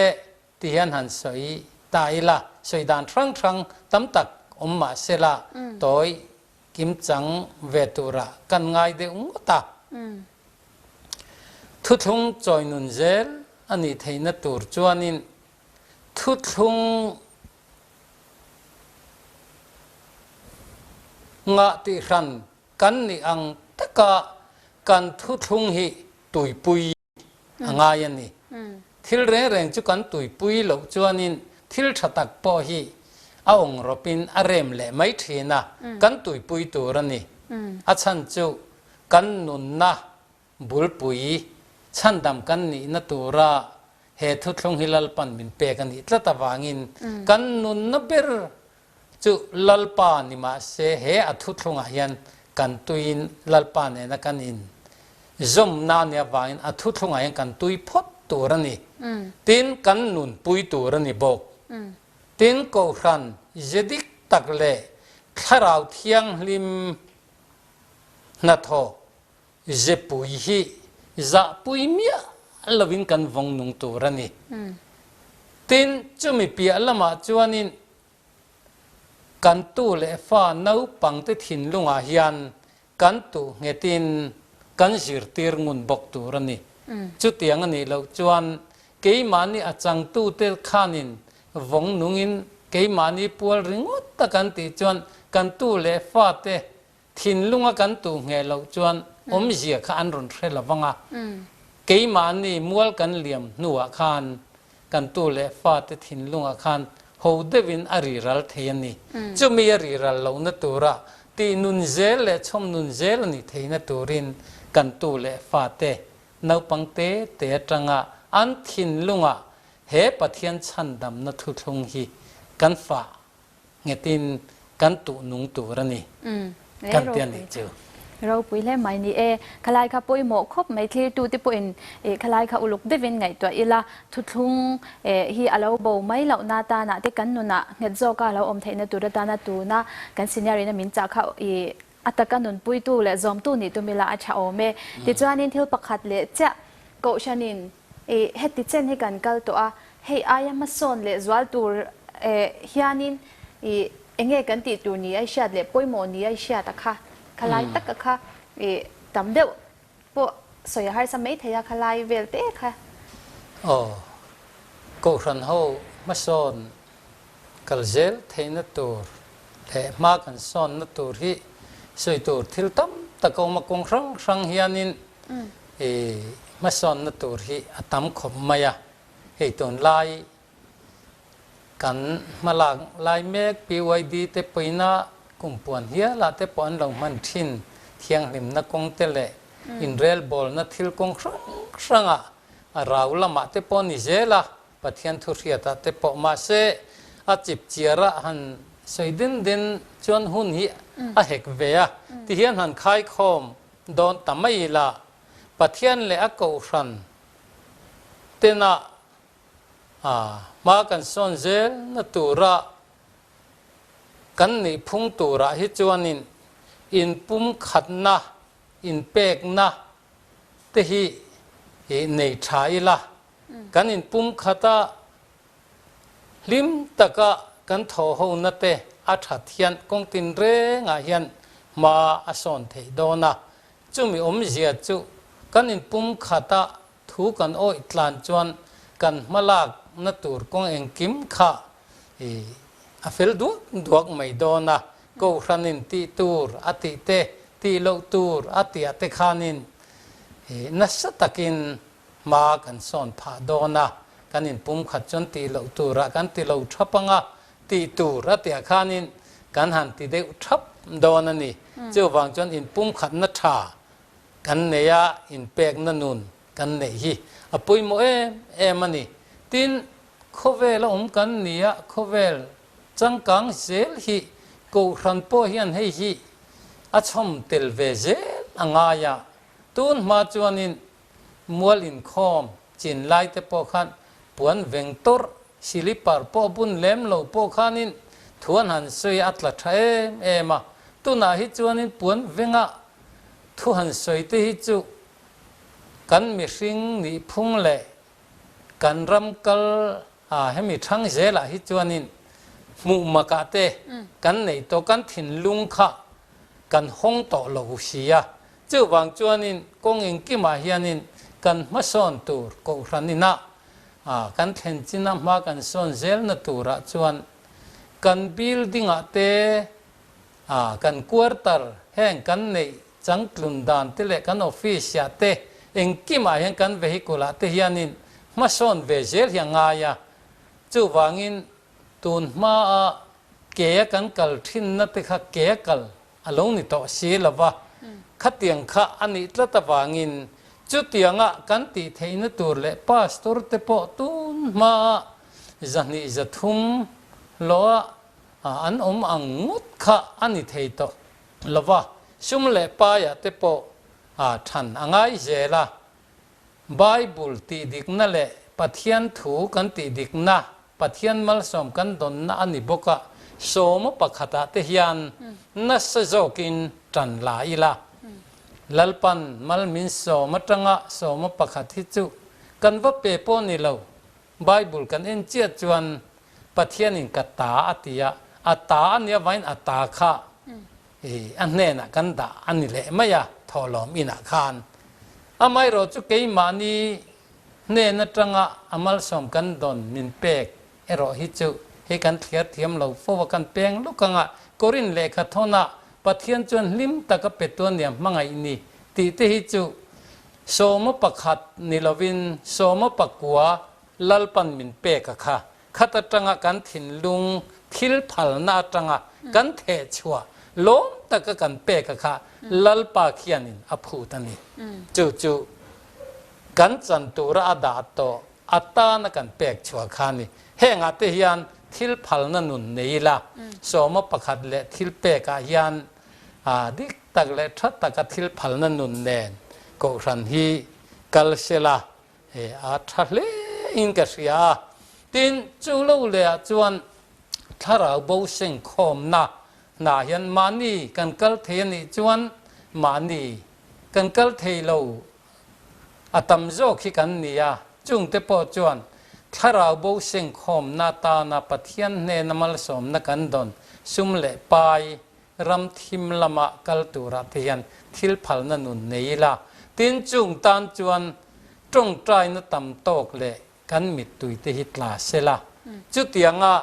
Ti hian han sawi ta ila, sawi dan hrang hrang tam tak awm mah sela tawi kimchang ve turah kan ngai deuh ngawt a. Thuthlung chawi nun zel a nih theihna tur chuanin thuthlung ngah tih hran kan nih ang taka kan thuthlung hi tuipui a ngai a ni. Thil reng reng chu kan tuipui loh chuanin thil tha tak pawh hi a awng rawpin a rem leh mai thin a, kan tuipui tur a ni. A chhan chu kan nunna bulpui chhandam kan nihna tura he thuthlung hi Lalpan min pek a nih tlat avangin kan nunna ber chu Lalpa ni mah se he a thuthlungah hian kan tuiin Lalpa nena kan in zawmna a nih avangin a thuthlungah hian kan tui phawt tur a ni. Tin, kan nunpui tur a ni bawk. Tin, Kohhran ze dik tak leh Thlarau Thianghlim hnathawh Zepui hi zahpui miah lovin kan vawng nung tur a ni. Tin, chumi piah lamah chuanin kan tu leh fa naupangte thinlungah hian kan tuh nghetin kan zirtir ngun bawk tur a ni. Chutiang a nih loh chuan keimahni a changtute khanin vawng nungin keimahni pual ringawt a kan tih chuan kan tu leh fate Thinlunga kan tuh ngheh loh chuan awmzia kha an rawn hre lo vang a, keimahni mual kan liam hnuah khan kan tu leh fate thinlungah khan ho deuhin a ri ral thei a ni. Chumi a ri ral lohna tura tih nun zel leh chhawm nun zel a nih theihna turin kan tu leh fate naupang te te atanga an thinlungah he Pathian chhandamna thuthlung hi kan fah nghetin kan tuh nung tur a ni kan ti a nih chu. Ropui hle mai ni e. Khalai kha pawimawh khawp mai thlirtute pawhin ih khalai kha uluk deuhin ngaihtuah ila thuthlung eh hi a lo bo mai lohna atana te kan nunah nghet zawka a lo awm theihna tur atana tuna kan senior in a min chah kha ih a taka nunpuitu leh zawmtu nih tum ila a tha awm e. Tichuanin thil pakhat leh chiah Kohhranin ih heti chen hi kan kal tawh a, hei aia hmasawn leh zual tur eh hianin ih enge kan tih tur ni ai hriat leh pawimawh ni ai hriat a kha, khalai taka kha ih tam deuh pawh sawi a harsa mai thei a khalai vel te kha. Aw, Kohhran ho hmasawn kal zel theihna tur leh hma kan sawnna tur hi sawi tur thil tam tak a awm a, kawng hrang hrang hianin I hmasawnna tur hi a tam khawp mai a, hei tunlai kan hmalak lai mek PYD te pawina kumpuan hialah te pawh an lo hman thin thianghlimna kawng te leh inrelbawlna thil kawng hrang hrangah a rau lamah te pawh a ni zel a, Pathian thu hriatah te pawh mahse a chip chiara han sawi din din chuan hun hi a hek ve a, tihian han khaikhawm dawn ta mai ila, Pathian leh a Kohhran tena hma kan sawn zelna tura kan nih phung turah hi chuanin inpumkhatna, inpekna te hi nei tha ila, kan inpumkhata Hlim taka kan thawhhona te a that hian kawng tinrengah hian hma a sawn theih dawn a. Chumi awmzia chu kan inpumkhata thu kan awih tlan chuan kan hmalakna tur kawng engkim kha a fel duak duak mai dawn a. Kohhranin tih tur a tih te, tih loh tur a tih ah te khanin nasa takin Hma kan sawn phah dawn a, kan inpumkhat chuan tih loh turah kan ti lo thap ang a, tih tur a tihah khanin kan han ti deuh thap dawn a ni. Chuvang chuan inpumkhatna tha kan nei a, inpekna nun kan neih hi a pawimawh em em a ni. Tin, khawvel a awm kan ni a, khawvel changkang zel hi Kohhran pawh hian hei hi a chhawm tel ve zel a ngai a, tun hma chuanin Mual inkhawm chin lai te pawh khan puan veng tawrh, silipar pawh bun lem lo pawh khanin thuan han sawi a tla tha em em a. Tunah hi chuanin puan venga thu han sawi te hi chu kan mihring nihphung leh kan ram kal a hemi thang zelah hi chuanin hmuh makah te kan neih tawh kan thinlung kha kan hawng tawh lo si a. Chuvang chuanin kawng engkimah hianin kan hmasawn tur Kohhran inah kan thlen china hma kan sawn zelna turah chuan kan building-ah te kan quarter heng kan neih changtlun dan te leh kan office-ah te engkimah hian kan vehicle-ah te hianin hmasawn ve zel hi a ngai a. Chuvangin tun hmaa ke-a kan kal thinna te kha ke-a kal a lo ni tawh si lo va, khatiang kha a nih tlat avangin chutianga kan tih theihna tur leh pastor te pawh tun hmaa zahnih zathum hlawha an awm ang ngawt kha a ni thei tawh lo va, sum leh paiah te pawh than a ngai zel a. Bible tih dikna leh Pathian thu kan tih dikna, Pathian malsawm kan dawnna a ni bawk a, sawma pakhatah te hian nasa zawkin tan la ila. Lalpan mal min sawm atanga sawma pakhat hi chu kan va pe pawh ni lo. Bible kan en chiah chuan Pathianin ka ta a ti a, a ta a nia vain a ta kha a hnenah kan dah a ni leh mai a, thawhlawm inah khan. Amaherawh chu keimahni hnen atanga a malsawm kan dawn min pek erawh hi chu hei kan thliar thiam lo fo a, kan peng luk anga Korin lehkha thawnah Pathian chuan hlim taka pe tu ania hmangaih ni tih te hi chu sawma pakhat ni lovin sawma pakua Lalpan min pek a kha. Khat atanga kan thinlung thil phalna atanga kan theh chhuah lawm taka kan pek a kha Lalpa khianin a phut a ni. Chu chu kan chan tura a dah tawh atana kan pek chhuah kha a ni. Hengah te hian thil phalna nun nei ila, sawma pakhat leh thil pekah hian dik. tak leh tha taka thil phalna nun nen kohhran hi kal sela a tha hle in ka hria a. Tin, chu lo leh ah chuan thlarau bo sengkhawmna hnah hian mahni kan kal thei a nih chuan mahni kan kal thei lo a tam zawk hi kan ni a, chungte pawh chuan thlarau bo sengkhawmna atana Pathian hnena malsawmna kan dawn sum leh pai ram thim lama kal turah te hian thil phalna nun nei ila, tin chung tan chuan tawngtaina tam tawk leh kan mittui te hi tla sela, chutianga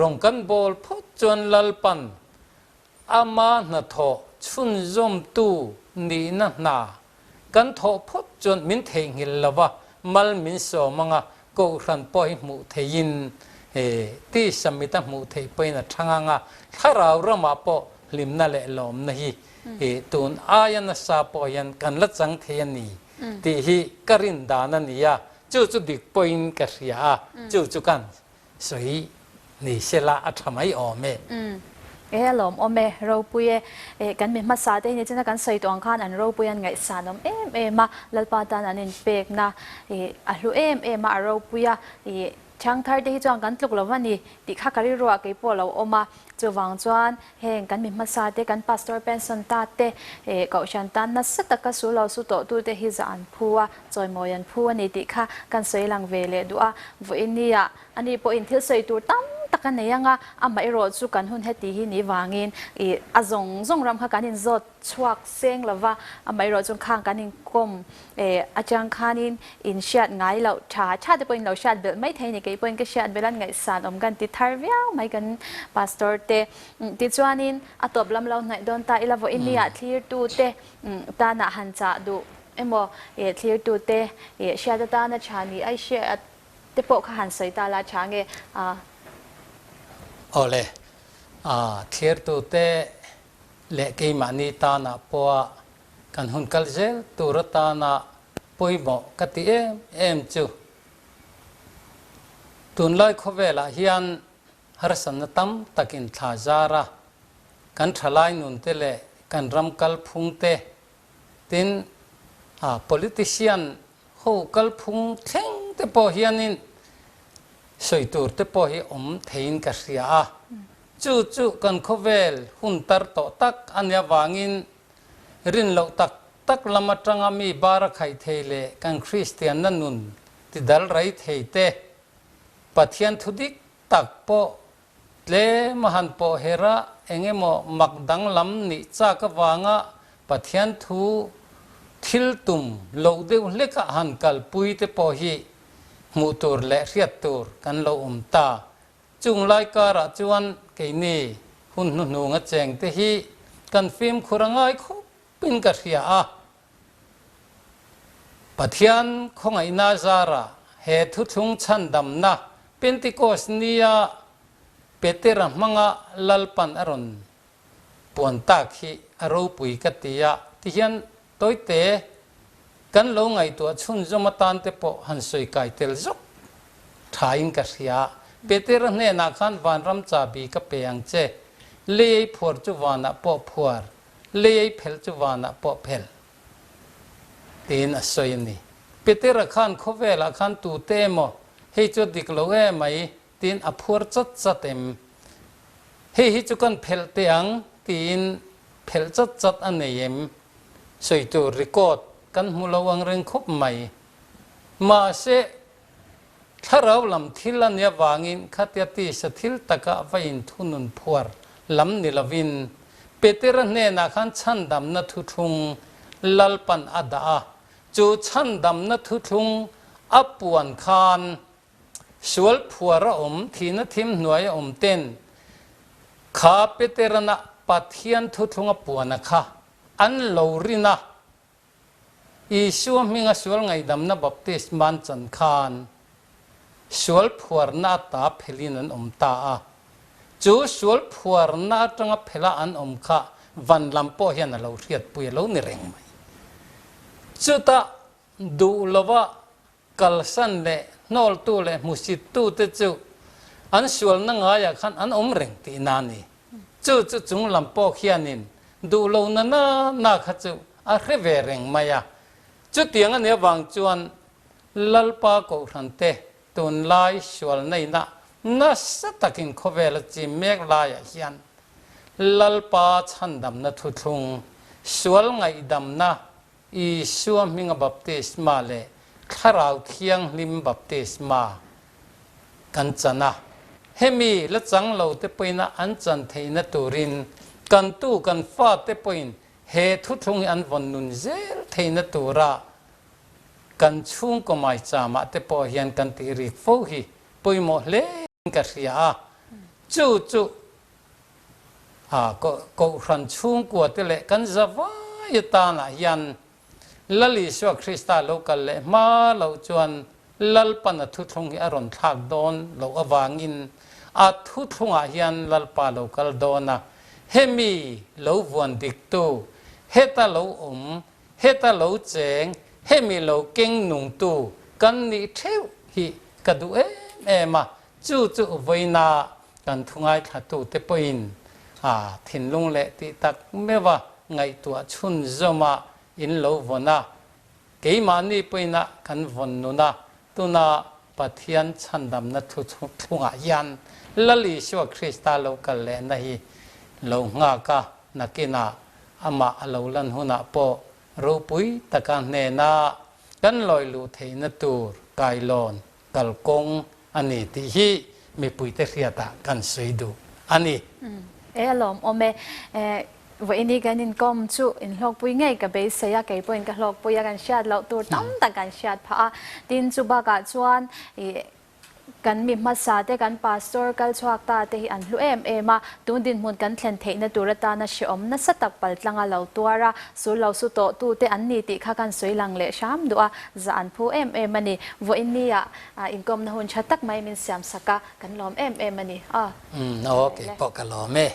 Rawng kan bawl phawt chuan Lalpan ama hnathawh chhunzawmtu nihna hna kan thawh phawt chuan min theihnghilh lo va, mal min sawm anga Kohhran pawh hi hmuh theihin tisa mita hmuh theih pawhin a thang anga, thlarau ramah pawh hlimna leh lawmna hi tun aia nasa pawh hian kan la chang thei a ni tih hi ka rin dan a ni a, chu chu dik pawhin ka hria a, chu chu kan Sawi ni sela a tha mai awm e. Umm. E a lawm awm e, ropui e. E kan mi hmasa te hi ni china kan sawi tawh ang khan an ropui an ngaihsan awm em em a, Lalpa tan an inpekna e a hlu em em a, a ropui a. E Thiangthar te hi chuan kan tluk lo va ni tih kha ka rilruah kei pawh lo awm a. Chuvang chuan heng kan mi hmasa te, kan Pastor pension ta te, eh Kohhran tan nasa taka su lo su tawh tu te hi zah an phu a, chawimawi an phu a ni tih kha kan sawi lang ve leh duh a. Vawinia ani pawhin thil sawi tur tam tak a nei ang a, amaherawh chu kan hun heti hi ni vangin ih a zawng zawng ram kha kan inzawt chhuak seng lo va, amaherawh chu khang kan inkawm eh atang khanin in hriat ngai loh tha tha te pawhin lo hriat belh mai thei a ni, kei pawhin ka hriat belh a ngaihsan awm kan ti thar viau mai kan pastor te. Tichuanin a tawp lam lo hnaih dawn ta ila vawiin ni ah thlirtu te tanah han chah duh emaw eh thlirtu te eh hriat atana tha ni ai hriat te pawh kha han sawi ta la tha nge a. Awle, thlirtu te leh keimahni tanah pawha kan hun kal zel tur atana pawimawh ka ti em em chu tunlai khawvelah hian harsatna tam takin thla zar a, kan thalai nun te leh kan ram kalphung te tin politician ho kalphung thleng te pawh hianin sawi tur te pawh hi awm theiin ka hria a. Chu chu kan khawvel hun tar tawh tak a nia vangin rin loh tak tak lam atanga mi bar a khaih thei leh kan Kristianna nun ti dal rai thei te, Pathian thu dik tak pawh tlem a han pawh her a, eng emaw mak danglam nih chak avanga Pathian thu thil tum loh deuh hlekah han kalpui te pawh hi hmuh tur leh hriat tur kan lo awm ta. Chung lai karah chuan keini hun hnuhnunga cheng te hi kan fimkhur a ngai khawpin ka hria a. Pathian khawngaihna zarah he thuthlung chhandamna Pentecost nia Petera hmanga Lalpan a rawn puan tak hi a ropui ka ti a, tihian tawite kan lo ngaihtuah chhunzawm atan te pawh han sawi kai tel zawk thain ka hria. Petera hnenah khan vanram chabi ka pe ang che, lei ei phuar chu vanah pawh phuar, lei ei phelh chu vanah pawh phelh tiin a sawi a ni. Petera khan khawvelah khan tute emaw hei chu a dik lo emai tiin a phuar chat chat em? Hei hi chu kan phelh teh ang tiin phelh chat chat a nei em? Sawi tur record kan hmu lo ang reng khawp mai. Mahse, thlarau lam thil a nia vangin khatia tisa thil taka va inthunun phuar lam ni lovin Petera hnenah khan chhandamna thuthlung Lalpan a dah a, chu chhandamna thuthlung a puan khan Sual phuar a awm, thihna thim hnuai a awm ten kha Peterana Pathian thuthlunga puana kha an lo rin a, Isua hminga sual ngaihdamna baptisman chan khan sual phuarna ata phelin an awm ta a. Chu sual phuarna atanga phela an awm kha van lam pawh hian a lo hriatpui a lo ni reng mai. Chutah duh lova Kalsan leh hnawltu leh hmusittute chu an sualna ngaiah khan an awm reng tihna a ni. Chu chu chung lam pawh khianin Duh lo na na na kha chu a hre ve reng mai a. Chutiang a nih avang chuan Lalpa Kohhran te tunlai sual neihna nasa takin khawvel a chim mek laiah hian Lalpa chhandamna thuthlung, sual ngaihdamna, Isua hminga baptisma leh Thlarau Thianghlim baptisma kan chan a. Hemi la chang lo te pawhin an chan theihna turin kan tu kan fate pawhin he thuthlung hi an vawn nun zel theihna tura kan chhungkaw maichamah te pawh hian kan tih rik fo hi pawimawh hle in ka hria a. Chu chu a Kohhran chhungkua te leh kan zavai atanah hian Lal Isua Krista lo kal leh hma loh chuan Lalpan a thuthlung hi a rawn thlak dawn loh avangin a thuthlungah hian Lalpa lo kal dawn a, hemi lo vuan diktu, heta lo awm, heta lo cheng, hemi lo keng nungtu kan nih theuh hi ka duh em em a, Chu chu vawiina kan thu ngaithlatute pawhin a thinlung leh tih tak meuha ngaihtuah chhunzawma in lo vawn a, keimahni pawhina kan vawn nun a, tuna Pathian chhandamna thu thlungah hian Lal Isua Krista lo kal lehna hi lo nghak a, nakinah amah a lo lan hunah pawh ropui taka hnena kan lawi luh theihna tur kailawn kalkawng a ni tih hi mipuite hriatah kan sawi duh a ni. E a lawmawm e. Vawiini kan inkawm chu inhlawkpui ngei ka beisei a, kei pawhin ka hlawkpui a, kan hriat loh tur tam tak kan hriat phah a. Tin, chu bakah chuan ih kan mi hmasa te, kan pastor kal chhuak ta te hi an hlu em em a, tun dinhmun kan thlen theihna tur atana hrehawm nasa tak paltlanga lo tuar a, sul lo su tawh tu te an ni tih kha kan sawi lang leh hram duh a, zah an phu em em a ni. Vawiin nia inkawmna hun tha tak mai min siam sak a, kan lawm em em a ni. Aw, kei pawh ka lawm e.